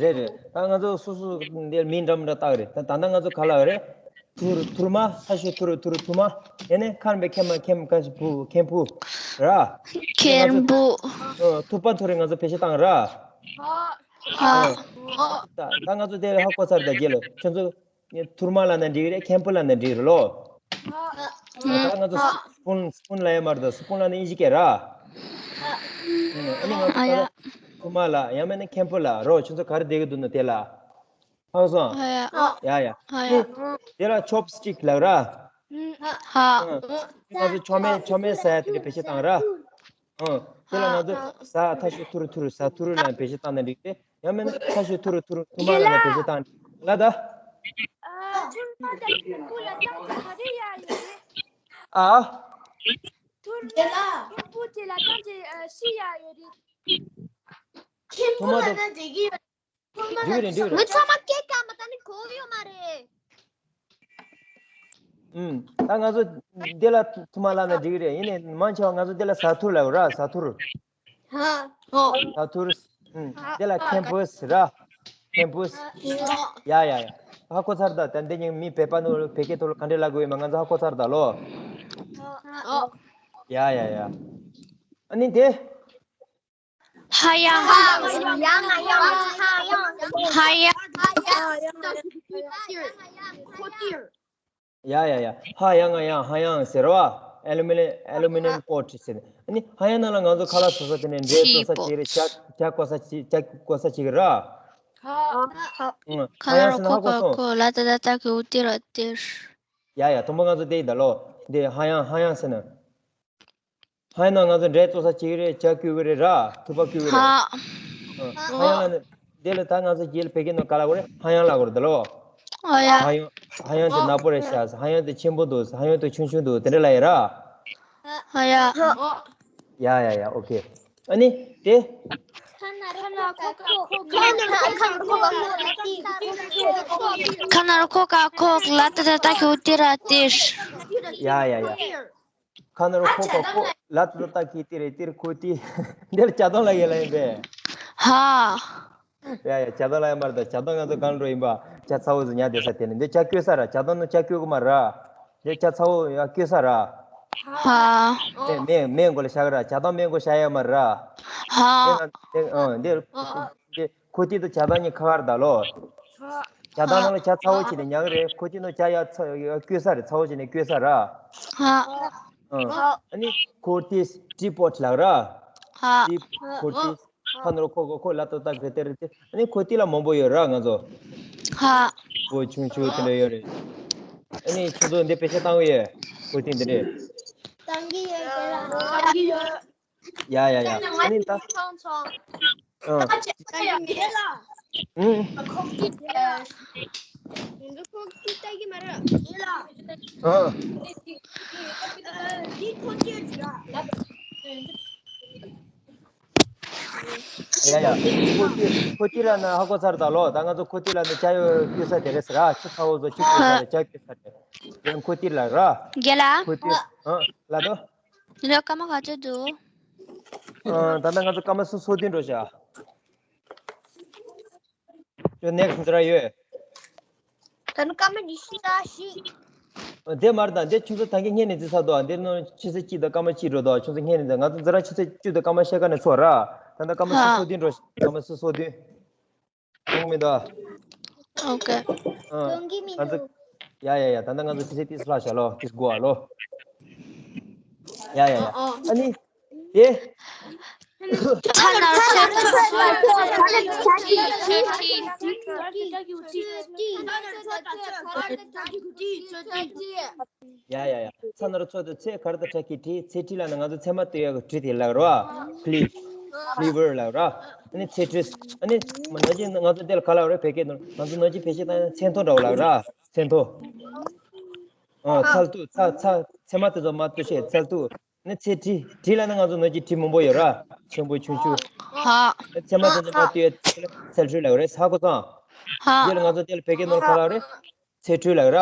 རེད་རེད། ད་ང་ཚོ་སོ་སོ་འདིར་མིང་འདྲ་མི་འདྲ་བཏགས་རེད། ད་ད་ལྟ་ང་ཚོ་ག་ལབ་རེད། ཐུར། ཐུར་མ། ཐ་ཤོ་ཐུར། ཐུར། ཐུར་མ། ཡ་ནི་ཁམ་བུ། ཁེམ་མ། ཁེམ། ཁ་ཤོ་བུ། ཁེམ་བུ་ར། ཁེམ་བུ། ཨ། ཐུག་པ་འཐུང་རེད། ང་ཚོ་བེད་སྤྱོད་བཏང་ར། ཧ། ཨ། ད་ད་ང་ཚོ་དེ་ཧ་གོ་ཚར་ད་རྒྱལ་ལོ། ཁྱོད་ཚོ་ཐུར་མ་ལབ་ན་འགྲིག་རེད། ཁེམ་བུ་ལབ་ན་འགྲིག་རེད་ལོ། ད་ང་ཚོ་སི་པུན། སི་པུན་ལབ་ཡ་མ་རེད་ད། སི་པུན་ལབ་ན་དབྱིན་ཇི་སྐད་ར། ཨ་ནི་ང་ཚོ་ཨ་ཡ། ཐུར་མ་ལབ་ཡང་མིན་ན་ཁེམ་བུ་ལབ་རོགས། ཁྱོད་ཚོ་ག་རེ་བསྡད་ཀྱི་འདུག་ན་དེ་ལ། ཧ་གོ་སོང་། ཨ་ཡ། ཡ་ཡ། ཨ་ཡ། དེ་ལ་ཆོབ་སི་ཊིག་ལབ་ར། ཧ། ཨ། ང་ཚོ་ཆོ་མེད། ཆོ་མེད་ཟ་ཡ་དེ་འདྲ་བེད་སྤྱོད་བཏང་ར། ཨ། དེ་ལ་ང་ཚོ་ཟ། ཐ་ཤོ་ཐུར། ཐུར། ཟ་ཐུར་ལབ་བེད་སྤྱོད་བཏང་ན་འགྲིག་སྟེ། ཡང་མིན་ན་ཐ་ཤོ་ཐུར། ཐུར། ཐུར་མ་ལབ་ན་བེད་སྤྱོད་བཏང་ལ་ད། ཨ། ཐུར་མ་དང་ཁེམ་བུ་ལ་གཏམ་གྱི་ག་རེ་ཡ་ཡོད་རེད། ཨ། ཐུར་མ་དང་ཁེམ་བུ་དེ་ལ་གཏམ་གྱི་ཨ་ཤི་ཡ་ཡོད་རེད། ཁེམ་བུ་ལབ་ན་འགྲིག་གི་ཡོད། འགྲིག་རེད། འགྲིག་རེད། མི་ཚང་མ་སྐད་ག་མ་ད་ནི་གོ་ཡོད་མ་རེད། ཨུམ། ད་ང་ཚོ་འདི་ལ་ཐུར་མ་ལབ་ན་འགྲིག་རེད། ཡིན་ནའི་མང་ཆེ་བ་ང་ཚོ་འདི་ལ་ཟ་ཐུར་ལབ་ར། ཟ་ཐུར། ཧ། ཧོ། ཟ་ཐུར། ཨུམ། འདི་ལ་ཁེམ་བུ་ཟེར་ར། ཁེམ་བུ། ཡ་ཡ་ཡ། ཧ་གོ་ཚར་ད། ད་འདི་ཉིན་མི་བོད་པ་ནོ་བོད་སྐད་ཐོག་ལ་ག་འདྲས་ལབ་དགོས་ཡོད་མེད་ང་ཚོ་ཧ་གོ་ཚར་ད་ལོ། ཧོ། ཡ་ཡ་ཡ། ཨ་ནི་དེ། ཧ་ཡང་། ཧ་ཡང་། ཧ་ཡང་། ཧ་ཡང་། ཧ་ཡང་། ཧ་ཡང་། ཧ་ཡང་། ཡ་ཡ་ཡ། ཧ་ཡང་ང་ཡང་། ཧ་ཡང་ཟེར་བ། ཨེ་ལུ་མི་ནམ། ཨེ་ལུ་མི་ནམ་ཀོ་ཊི་ཟེར། ཨ་ནི་ཧ་ཡང་ནང་ལ་ང་ཚོ་ཁ་ལག་བཟོ་ས་དེ་ནས་འབྲས་བཙོ་ས་ཅིག་རེད། ཇ་ཇ་བསྐོལ་ས་ཅིག་ཇ་བསྐོལ་ས་ཅིག་ར། ཧ་ཡང་ཟེར་ན་ཧ་གོ་སོང་། ข้าวเหนียวคลุกกับโคก แล้วแต่จะตักกี่ทีละที ཡ་ཡ། དང་པོ་ང་ཚོ་དེ་ཡིན་ད་ལོ། འདི་ཧ་ཡང་ཧ་ཡང་ཟེར་ན། ཧ་ཡང་ན་ང་ཚོ་འབྲས་བཙོ་ས་ཅིག་རེད། ཇ་བསྐོལ་གི་རེད་ར། ཐུག་པ་བསྐོལ་གི་རེད། ཧ། ཧ་ཡང་ལ་ནི། དེ་ལ་ད་ང་ཚོ་རྒྱུད་ལ་བོད་སྐད་ནང་ག་ལབ་དགོས་རེད། ཧ་ཡང་ལབ་དགོས་རེད་ད་ལོ། ཨོ་ཡ། ཧ་ཡང་། ཧ་ཡང་དེ་ནག་པོ་རེད་ཤག་ཧ་ཡང་དེ་ཆེན་པོ་འདུག་ཧ་ཡང་དེ་ཆུང་ཆུང་འདུག་དེ་འདྲ་ལབ་ཡ་ར། ཨོ་ཡ། ཡ་ཡ་ཡ། ཨོ་ཁེ། ཨ་ནི་དེ། ข้าวเหนียวคลุกกับโคก แล้วแต่จะตักกี่ทีละที ཡ་ཡ་ཡ། ข้าวเหนียวคลุกกับโคก แล้วแต่จะตักกี่ทีละที ཁོ་ཏི། འདིར་ཇ་དང་ལ་ཡེ་ལ་ཡིན་པས། ཧ། ཡ་ཡ། ཇ་དང་ལ་ཡ་མར་ད། ཇ་དང་ང་ཚོ་གང་འགྲོ་ཡིན་པ། ཇ་ཚ་བོ་ཟིག་ཉར་བསྡད་ས་དེ་ནི། འདི་ཇ་བསྐོལ་ས་ར། ཇ་དང་ནི་ཇ་བསྐོལ་གི་མ་ར། འདི་ཇ་ཚ་བོ་ཡ་བསྐོལ་ས་ར། ཧ། མེ་མེ་མགོ་ལ་བཞག་ར། ཇ་དང་མེ་མགོ་བཞག་ཡ་མ་ར། ཧ། འདི་ང་འདི་ཨ་འདི་འདི་ཁོ་ཏི་དང་ཇ་དང་གཉིས་ཁ་ཁར་ད་ལོ། ཇ་དང་ནང་ལ་ཇ་ཚ་བོ་བྱས་ནས་ཉར་གི་རེད། ཁོ་ཏི་ནང་ཇ་ཡ་ཚ་ཡ་བསྐོལ་ས་རེད། ཚ་བོ་བྱས་ནས་བསྐོལ་ས་ར། ཧ། ཨ་ནི་ཁོ་ཏི་ཊི་པོཊ་ལབ་ར། ཧ། ཊི། ཁོ་ཏི། ข้าวเหนียวคลุกกับโคก แล้วแต่จะตักกี่ทีละที ཨ་ནི་ཁོ་ཏི་ལ་མང་པོ་ཡོད་ར་ང་ཚོ། ཧ། བོ་ཆུང་ཆུང་དེ་འདྲ་ཡོད་རེད། ཨ་ནི་ཁྱོད་ཚོ་འདི་བེད་སྤྱོད་བཏང་གི་ཡོད། ཁོ་ཏི་འདི་འདྲས། བཏང་གི་ཡོད། བཏང་གི་ཡོད། ཡ་ཡ་ཡ། ཨ་ནི་ད། ཚང་ཚང་། ཨ། ད་ཅི་ཡ་མེད་ལ། ཨུ། ཁོག་ཅི་དེ་ལ། ཡིན་གྱི། ཁོག་ཅི་ལྟ་གི་མ་རེད། ཡིན་ལ། ཨ། འདི་ཁོག་ཅི་རེད་ལ། ཡ་ཡ། ཁོག་ཅི་ཁོག་ཅི་ལབ་ན་ཧ་གོ་ཚར་ད་ལོ། ད་ང་ཚོ་ཁོག་ཅི་ལབ་ན་ཇ་ཡོད་བསྐོལ་ས་དེ་རེད་ཟེར་ར། ཆུ་ཚ་བོ་བཟོ་ཆུ་བསྐོལ་ས་རེད། ཇ་བསྐོལ་ས་རེད། ཡང་ཁོག་ཅི་ལབ་ར། རྒན་ལགས། ཁོག་ཅི། ཨ། ལབ་དོ། འདི་ལ་སྐར་མ་ག་ཚོད་འདུག་ཨ། ད་ལྟ་ང་ཚོ་སྐར་མ་སུམ་ཅུ་སོ་བདུན་འགྲོ་བཞག་ཁྱོད་ནེག་སི་ཊི་འཛུལ་ར་ཡོད། ད་ནི་སྐར་མ་ཉི་ཤུ་རྩ་བཞི། ཨ། དེ་མ་རེད་ད། འདི་ཁྱོད་ཚོ་ད་གིན་སྔོན་ནས་འཛུལ་ཚར་འདུག་འདི་ནང་ཆུ་ཚོད་གཅིག་དང་སྐར་མ་གཅིག་འགྲོ་འདུག་ཁྱོད་ཚོ་སྔོན་ནས་འཛུལ། ང་ཚོ་འཛུལ་ར་ཆུ་ཚོད་བཅུ་དང་སྐར་མ་ཕྱེད་ཀ་ནས་ཚོར་ར། ད་ལྟ་སྐར་མ་སུམ་ཅུ་སོ་བདུན་འགྲོ། སྐར་མ་སུམ་ཅུ་སོ་བདུན། ཡོང་མི་འདུག་ཨོ་ཁེ། ཨ། ང་ཚོ། ཡ་ཡ་ཡ། ད་ལྟ་ང་ཚོ་ཆུ་ཚོད་ཏོག་ཙམ་ལྷག་བཞག་ལོ། ཏོག་ཙམ་སྒུག་ཨ་ལོ། ཡ་ཡ་ཡ། ཨ་ནི། དེ། ཚ་ན་རོ་ཚོད་ཚོད་ཚོད་ཚོད་ཚོད་ཚོད་ཚོད་ཚོད། ཡ་ཡ་ཡ། ཚ་ན་རོ་ཚོད་དང་ཚོད་ག་རེ་དང་སྦྲགས་ཀྱི་དྲི། ཚོད་དྲི་ལབ་ན་ང་ཚོ་ཚེར་མ་གཏོད་ཡག་གི་དྲི་དེ་ལབ་རོ། ཕི་ལི་ཕི་ལི་ཝར་ལབ་རོ། ཨ་ནི་ཚེར་ཁྲོས། ཨ་ནི་ནང་བཞིན་ང་ཚོ་དེ་ལ་ག་ལབ་རེད། བོད་སྐད་ནང་ང་ཚོ་ནང་བཞིན་བེད་སྤྱོད་བཏང་ན་ཚེར་མཐོ་འདྲ་བོ་ལབ་ར། ཚེར་མཐོ། ཨ། ཚ་ལུ་ཐུག་ཚ་ཚ་ཚེར་མ་དེ་ཚོ་མར་གཏོད་བྱེད་ཚ་ལུ་ཐུག་ཨ་ནི་ཚེར་ཁྲོས། ཁྲོས་ལབ་ན་ང་ཚོ་ནང་བཞིན་དྲི་མང་པོ་ཡོད་ར། ཆེན་པོ་ཆུང་ཆུང་། ཧ། ཚེར་མ་དེ་ཚོ་མར་གཏོད་ཡག་ཚེར་ཁྲོས་ལབ་རེད། ཧ་གོ་སོང་། ཧ། དེ་ལ་ང་ཚོ་དེ་ལ་བོད་སྐད་ནང་ག་ལབ་རེད། ཚེར་ཁྲོས་ལབ་ར།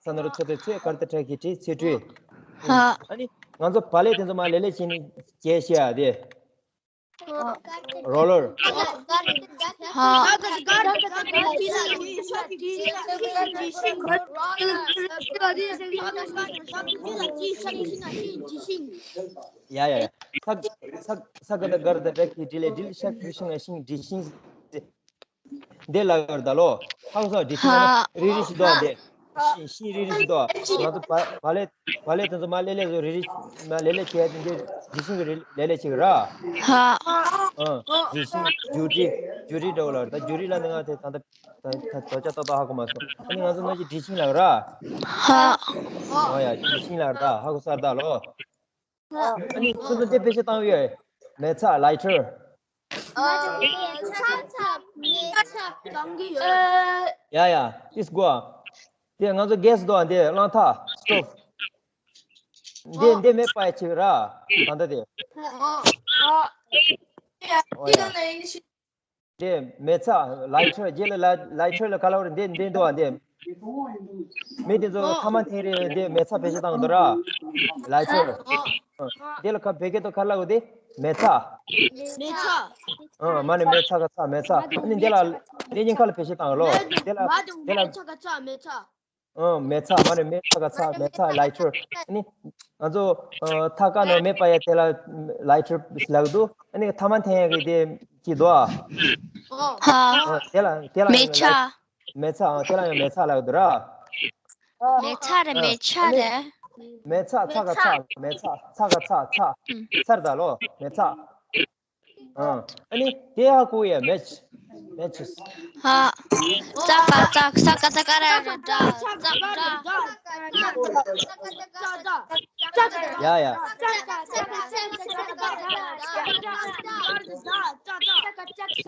ཚ་ན་རོ་ཚོད་དང་ཚོད་ག་རེ་དང་སྦྲགས་ཀྱི་དྲི། ཚེར་ཁྲོས། ཧ། ཨ་ནི་ང་ཚོ་བག་ལེབ་དེ་ཚོ་མར་ལེབ་ལེབ་བྱས་ནས་བྱས་བྱས་ཨ་དེ། རོ་ལར། ཧ། ཡ་ཡ་ཡ། ས་ས་ས་ག་ད་གར་ད་དྲག་གི་དྲི་ལེ་དྲི་ལེ་ཤག་དྲི་ཤིང་ཨ་ཤིང་དྲི་ཤིང་། འདི་ལ་ཡོད་ད་ལོ། ཧ་གོ་སོང་། དྲི་ཤིང་ལ་ནི་རིལ་རིལ་ཞིག་འདུག་ཨ་འདི། ཤིང་ཤིང་རིལ་རིལ་ཞིག་འདུག་ང་ཚོ་བག་བག་ལེབ་བག་ལེབ་དེ་ཚོ་མར་ལེབ་ལེབ་བཟོ་རིལ་རིལ་མར་ལེབ་ལེབ་བྱས་ཏེ་འདི་དྲི་ཤིང་གི་རིལ་ལེབ་ལེབ་བྱེད་གི་ར། ཧ། ཨ། དྲི་ཤིང་རྒྱུ་དྲི་རྒྱུ་རིལ་འདྲ་བོ་ལ་ད་རྒྱུ་རིལ་ལ་ནི་ང་དེ་ད་ལྟ་ད་ད་ད་ལྕགས་ཏོག་ཏོག་ཧ་གོ་མ་སོང་། ཨ་ནི་ང་ཚོ་ནང་བཞིན་དྲི་ཤིང་ལབ་ར། ཧ། ཨོ་ཡ་དྲི་ཤིང་ལབ་ར། ཧ་གོ་སོང་ད་ལོ། ཨ་ནི་ཁྱོད་ཚོ་འདི་བེད་སྤྱོད་བཏང་ཡོད། མེ་ཚ་ལའི་ཊར། ཨ། མེ་ཚ་ཚ་མེ་ཚ་བཏང་གི་ཡོད། ཡ་ཡ། ཏིས་གོ། དེ་ང་ཚོ་གེ་སི་འདུག་ཨ་འདི་གླང་ཐག་སི་ཊོབ། འདི་འདི་མེ་སྤར་ཡག་ཅིག་ར། ད་ལྟ་དེ། ཨོ། ཨོ་ཡ། དེ་མེ་ཚ་ལའི་ཊར། རྗེས་ལ་ལའི་ལའི་ཊར་ལ་ག་ལབ་རེད། འདི་འདི་འདུག་ཨ་འདི། མི་དེ་ཚོ་ཐ་མག་འཐེན་རེས་འདི་མེ་ཚ་བེད་སྤྱོད་བཏང་འདུག་ར། ལའི་ཊར། འདི་ལ་ཁ་བོད་སྐད་དུ་ག་ལབ་དགོས་དེ། མེ་ཚ། མེ་ཚ། ཨ་མ་ནི་མེ་ཚ་ག་ཚ་མེ་ཚ། ཨ་ནི་འདི་ལ་འདི་གཉིས་ཀ་ལ་བེད་སྤྱོད་བཏང་ལོ། འདི་ལ་འདི་ལ། མེ་ཚ་ག་ཚ་མེ་ཚ། ཨ་མེ་ཚ། མ་ནི་མེ་ཚ་ག་ཚ་མེ་ཚ་ལའི་ཊར། ཨ་ནི། ང་ཚོ་ཨ་ཐ་ཀ་ནང་མེ་སྤར་ཡ་དེ་ལ་ལའི་ཊར་ལབ་འདུག་ཨ་ནི་ཐ་མག་འཐེན་ཡ་གི་དེ་ཅིག་འདུག་ཨ། ཧ། ཨ་དེ་ལ་དེ་ལ་མེ་ལའི་ཆ། མེ་ཚ། ཨ་དེ་ལ་ཡང་མེ་ཚ་ལབ་འདུག་ར། མེ་ཚ་རེད། ཨ་མེ་ཆ་རེད། མེ་ཚ། ཚ་ག་ཚ། མེ་ཚ། ཚ་ག་ཚ། ཚ། ཚར་ད་ལོ། མེ་ཚ། ཨ་ཨ་ནི་དེ་ཧ་གོ་ཡ། མེ་ཆ། མེ་ཆ། ཧ། ཙ་ག་ཙ། ས་ག་ས་ག་ར་ར་སྒྲ། ཙ་སྒྲ། ཡ་ཡ།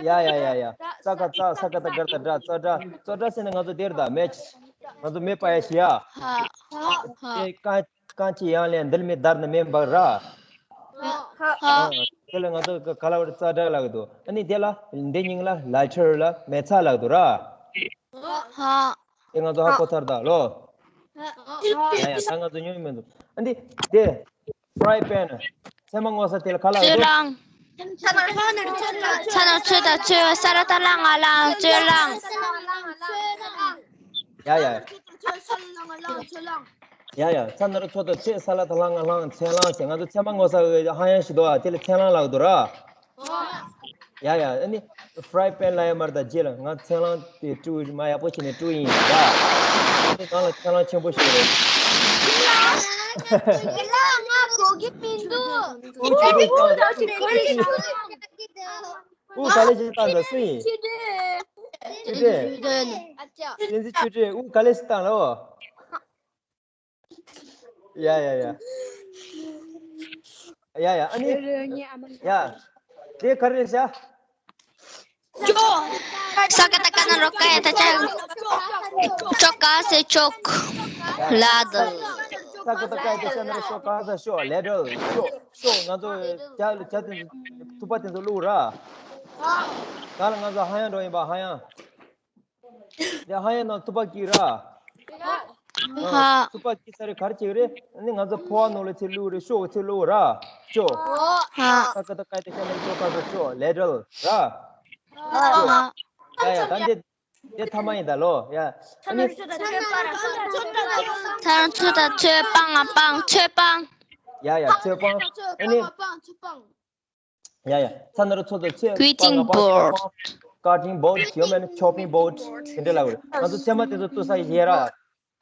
ཡ་ཡ་ཡ་ཡ། ཙ་ག་ཙ། ས་ག་ད་གར་ད་སྒྲ། ཙ་སྒྲ། ཙ་སྒྲ་ཟེར་ན་ང་ཚོ་དེར་ད་མེ་ཆ། ང་ཚོ་མེ་སྤར་ཡ་ཞིག་ཡ། ཧ། ཧ། དེ་ག་རྐང་གཅིག་ཡང་ལན་འདིར་མི་བརྡར་ནི་མེ་འབར་ར། ཧ། ཨ། དེ་ལ་ང་ཚོ་ག་ལ་བར་ཙ་སྒྲ་ལབ་ཀྱི་འདུག་ཨ་ནི་དེ་ལ་འདི་སྙིང་ལ་ལའི་ཊར་ལ་མེ་ཚ་ལབ་འདུག་ར། ཧ། དེ་ང་ཚོ་ཧ་གོ་ཚར་ད་ལོ། ཡ་ཡ། ད་ང་ཚོ་ཉོན་མི་འདུག་ཨ་འདི་དེ་ཕ་རའི་པན། ཚལ་མ་རྔོ་ས་དེ་ལ་ག་ལབ་འདུག་སོལ་རླངས། ཚ་ནོར་ཚོད་དང་ཚོད། ས་ར་ཏ་ལ་ང་ལ་སོལ་རླངས། ཡ་ཡ། ཡ་ཡ། ཚ་ནོར་ཚོད་དང་ཚོད། ས་ལ་ཏ་ལ་ང་ལ་ཚལ་རླངས་ཟེར། ང་ཚོ་ཚལ་མ་རྔོ་ས་ཧ་ཡང་ཞིག་འདུག་ཨ། དེ་ལ་ཚལ་རླངས་ལབ་འདུག་ར། ཡ་ཡ། ཨ་ནི་ཕ་རའི་པན་ལབ་ཡ་མ་རེད་ད། རྗེས་ལ་ང་ཚལ་རླངས་དེ་བཀྲུས་མ་ཡག་པོ་བྱས་ནས་བཀྲུས་ཡིན་ད། ང་ཚོ་ནང་ལ་ཚལ་རླངས་ཆེན་པོ་ཞིག་རེད། ཨུ་ག་ལེ་ཞིག་བཏང་ད་སུ་ཡིན། ཆུ་སྒྲོན། ཆུ་སྒྲོན། བསྟན་འཛིན་ཆུ་སྒྲོན། ཨུ་ག་ལེ་ཞིག་བཏང་ལོ། ཡ་ཡ་ཡ། ཡ་ཡ། ཨ་ནི། ཡ། དེ་ག་རེ་ཤ། ཅོ། ས་ཀ་ཏ་ཀ་ན་རོ་ཀ་ཡ་ཏ་ཅ། ཅོ་ཀ་ཟེར་ཅོག་ལ་དོ། ས་ཀ་ཏ་ཀ་ཡ་ཏ་ཅ་ན་རོ་ཤོ་ཀ་ཟེར་ཤོ། ལེ་ཌར། ཤོ། ཤོ། ང་ཚོ་ཇ་ཇ་དེ་ཚོ་ཐུག་པ་དེ་ཚོ་བླུགས་ར། ད་ལ་ང་ཚོ་ཧ་ཡང་འགྲོ་ཡིན་པ། ཧ་ཡང་། དེ་ཧ་ཡང་ནང་ཐུག་པ་སྐྱིད་ར། ཧ། ཐུག་པ་སྐྱིད་ས་རེ་གར་བྱེད་རེ། ཨ་ནི་ང་ཚོ་ཕོ་བ་ནང་ལ་ཚེ་བླུགས་རེ། ཤོག་ཚེ་བླུགས་ར། ཅོ། ཧ། ས་ཀ་ཏ་ཀ་ཡ་ཏ་ཤ་ན་ཅོ་ཀ་ཟེར་ཅོ། ལེ་ཌར་ར། ཅོ། ཡ་ཡ། ད་འདི་འདི་ཐ་མ་ཡིན་ད་ལོ། ཡ། ཨ་ནི། ཚ་ནོར་ཚོད་དང་ཚོད། པང་ང་པང་། ཚོད་པང་། ཡ་ཡ། ཚོད་པང་། ཨ་ནི། ཡ་ཡ། ཚ་ནོར་ཚོད་དང་ཚོད། པང་ང་པང་། ཚོད་པང་། ཀ་ཊིང་བོར་ཌ། ཡོད་མེད་ན་ཆོ་པིང་བོར་ཌ་དེ་འདྲ་ལབ་རེད། ང་ཚོ་ཚལ་མ་དེ་ཚོ་བཏུ་ས་ཡི་ཡེ་ར།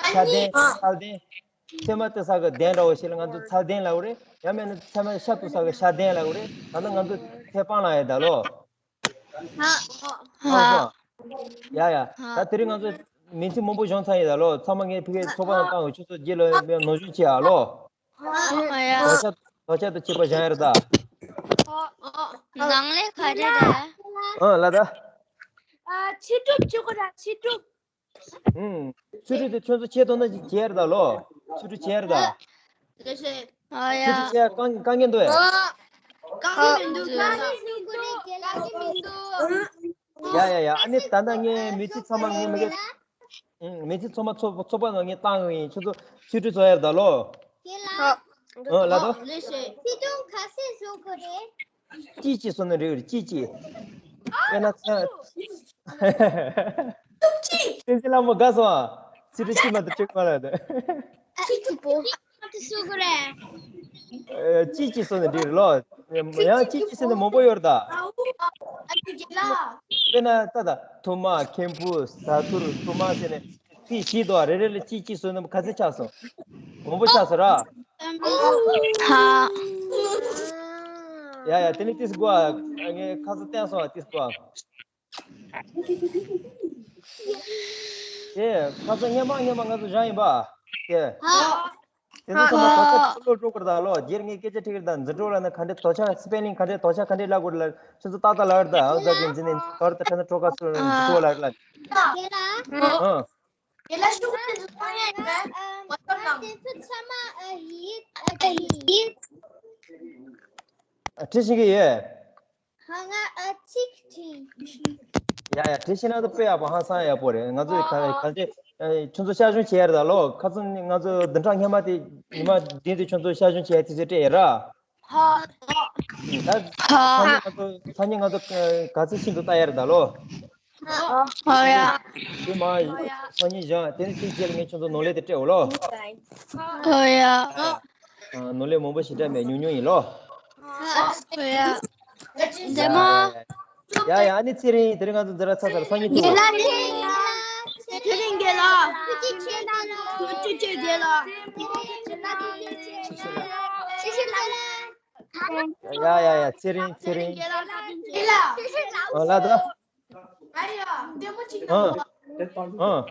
ཤ་གདན། ཚལ་གདན། ཚལ་མ་བཏུ་ས་གི་གདན་འདྲ་བོ་ཞིག་ལ་ང་ཚོ་ཚལ་གདན་ལབ་རེད། ཡང་མེད་ན་ཚལ་མ་ཤ་བཏུ་ས་གི་ཤ་གདན་ལབ་རེད། ད་ནི་ང་ཚོ་ཚལ་པང་ལབ་ཡ་ད་ལོ། ཧ། ཧ། ཡ་ཡ། ད་དེ་རིང་ང་ཚོ་མིང་ཚིག་མང་པོ་སྦྱོང་ཚར་ཡིན་ད་ལོ། ཚང་མ་ངས་ཕ་གིའི་ཚོགས་པ་ནང་བཏང་བའི་ཁྱོད་ཚོ་རྗེས་ལ་ནོར་སྦྱོང་བྱེད་ཨ་ལོ། ཨ་ཡ། དོ་ཆ་དོ་ཆ་དང་བཅས་པ་སྦྱང་ཡ་རེད་ད། ནང་ལས་ག་རེ་རེད། ཨ་ལ་ད། ཨ་ཕྱི་སྒྲུབ་བྱེད་དགོས་ར། ཕྱི་སྒྲུབ། ཨུམ། ཕྱི་སྒྲུབ་དེ་ཁྱོད་ཚོ་བྱེད་ཐུབ་ན་ཅིག་བྱེད་ཡ་རེད་ད་ལོ། ཕྱི་སྒྲུབ་བྱེད་ཡ་རེད་ད། ཨ་ཡ། ཕྱི་སྒྲུབ་བྱེད་ཡ་དཀའ་དཀའ་ངལ་འདུག་ཨེ། དཀའ་ངལ་མི་འདུག་དཀའ་ངལ་མི་འདུག་དཀའ་ངལ་མི་འདུག་ཡ་ཡ་ཡ། ཨ་ནི་ད་ལྟ་ངས་མི་ཚེ་ཚང་མ་ངས་མི་ག་ཨུམ། མི་ཚེ་ཚང་མ་ཚོགས་ཚོགས་པ་ནང་ངས་བཏང་གི་ཡིན། ཁྱོད་ཚོ་ཕྱི་དྲོ་ཚོགས་ཡར་ད་ལོ། དེ་ལ། ཨོ་ལ་དོ། ལེ་ཤེ། ཚིག་དོན་ག་ཚད་བཟོ་དགོས་རེད། ཅི་ཅི་བཟོ་ན་འགྲིག་རེད། ཅི་ཅི། དཔེར་ན་ཚ། ཅི། བསྟན་འཛིན་ལྷ་མོ་དགའ་སོང་ཨ། ཕྱི་དྲོ་ཅི་མ་གཏོགས་ཅི་མ་ལ་དོ། ཅི་ཅི་བཟོ་དགོས་རེད། ཨ། ཅི་ཅི་བཟོ་ན་འགྲིག་རེད་ལོ། ཡང་ཅི་ཅི་ཟེར་ན་མང་པོ་ཡོད་རེད་ད། དཔེར་ན་ད་ད་ཐུར་མ། ཁེམ་བུ། ཟ་ཐུར། ཐུར་མ་ཟེར་ནས་ཚིག་བཞི་འདུག་ཨ། རེ་རེ་ལ་ཅི་ཅི་བཟོས་ན་ག་ཚོད་ཆགས་སོང་། མང་པོ་ཆགས་སོང་ར། ཧ། ཡ་ཡ། དེ་ནི་ཏིས་གོ་ཨ། ངས་ཁ་ཚ་བསྟན་སོང་ཨ། ཏིས་གོ་ཨ། དེ་ཁ་ཚ་སྔན་མ་སྔན་མ་ང་ཚོ་སྦྱངས་ཡིན་པ། དེ། དེ་ཚོ་ཚང་མ་དོ་ཆ་ཚུར་ལོག་འགྲོ་དགོས་རེད་ད་ལོ། རྗེས་ངས་སྐད་ཆ་དྲིས་ཀྱི་རེད་ད། འཛིན་གྲོགས་ལ་ནི་ག་འདྲས་དོ་ཆ་སི་པེ་ལིང་ག་འདྲས་དོ་ཆ་ག་འདྲས་ལབ་དགོས་རེད་ལ་ཁྱོད་ཚོ་ཏག་ཏག་ལབ་རེད་ད། ཨ་ཟ་གི་འཛིན་ནས་ག་རེ་ད་ཁྲ་ན་གྲོགས་ཁ་ཚུར་འཛིན་གྲོགས་ལབ་རེད་ལ། དེ་ལ། ཨ། དེ་ལ་ཤུགས་དེ་ཚོ་གཏོང་ཡ་ཡིན་པས་མ་གཏོང་ནམ། དེ་ཚོ་ཚང་མ་ཨ་ཡིད་ཨ་ཡིད། ཨ་བྲིས་ཤེས་ཀྱི་ཡོད། ཧ། ང་ཨ་ཚིག་བྲིས། ཡ་ཡ། བྲིས་ཤེས་ན་ད་དཔེ་ཡག་པོ་ཧང་སང་ཡག་པོ་རེད། ང་ཚོས་ག་ག་འདྲས་ཨ་ཁྱོད་ཚོ་ཤར་བྱུང་བྱས་རེད་ད་ལོ། ཁ་སང་ང་ཚོ་བདུན་ཕྲག་སྔོན་མ་དེ་ཉི་མ་བདུན་དེ་ཁྱོད་ཚོ་ཤར་བྱུང་བྱས་དུས་ཚོད་སྤྲད་ཡོད་ར། ཧ། ད་ཧ། སང་ཉིན་ང་ཚོ་སང་ཉིན་ང་ཚོ་ག་ཚོད་ཕྱིན་འདུག་ལྟ་ཡ་རེད་ད་ལོ། ཧོ་ཡ། དེ་མ་སང་ཉིན་བཞག་དེ་ནས་དེ་རྗེས་ལ་ངས་ཁྱོད་ཚོ་ནོར་ལས་དེ་སྤྲད་འོ་ལོ། ཧོ་ཡ། ཨ། ནོར་ལས་མང་པོ་ཞེ་དྲག་མེད། ཉུང་ཉུང་ཡིན་ལོ། ཨ་ཡ། བདེ་མོ། ཡ་ཡ། ཨ་ནི་ཚེ་རིང་། དེ་རིང་ང་ཚོ་འཛིན་གྲྭ་ཚར་ཚར། སང་ཉིན་ཐུག་དེ་རིང་རྒན་ལགས། ཐུགས་རྗེ་ཆེ་རྒན་ལགས། ཡ་ཡ་ཡ། ཚེ་རིང་། ཚེ་རིང་། ཨ་ལ་ད། ཨ་ཨ།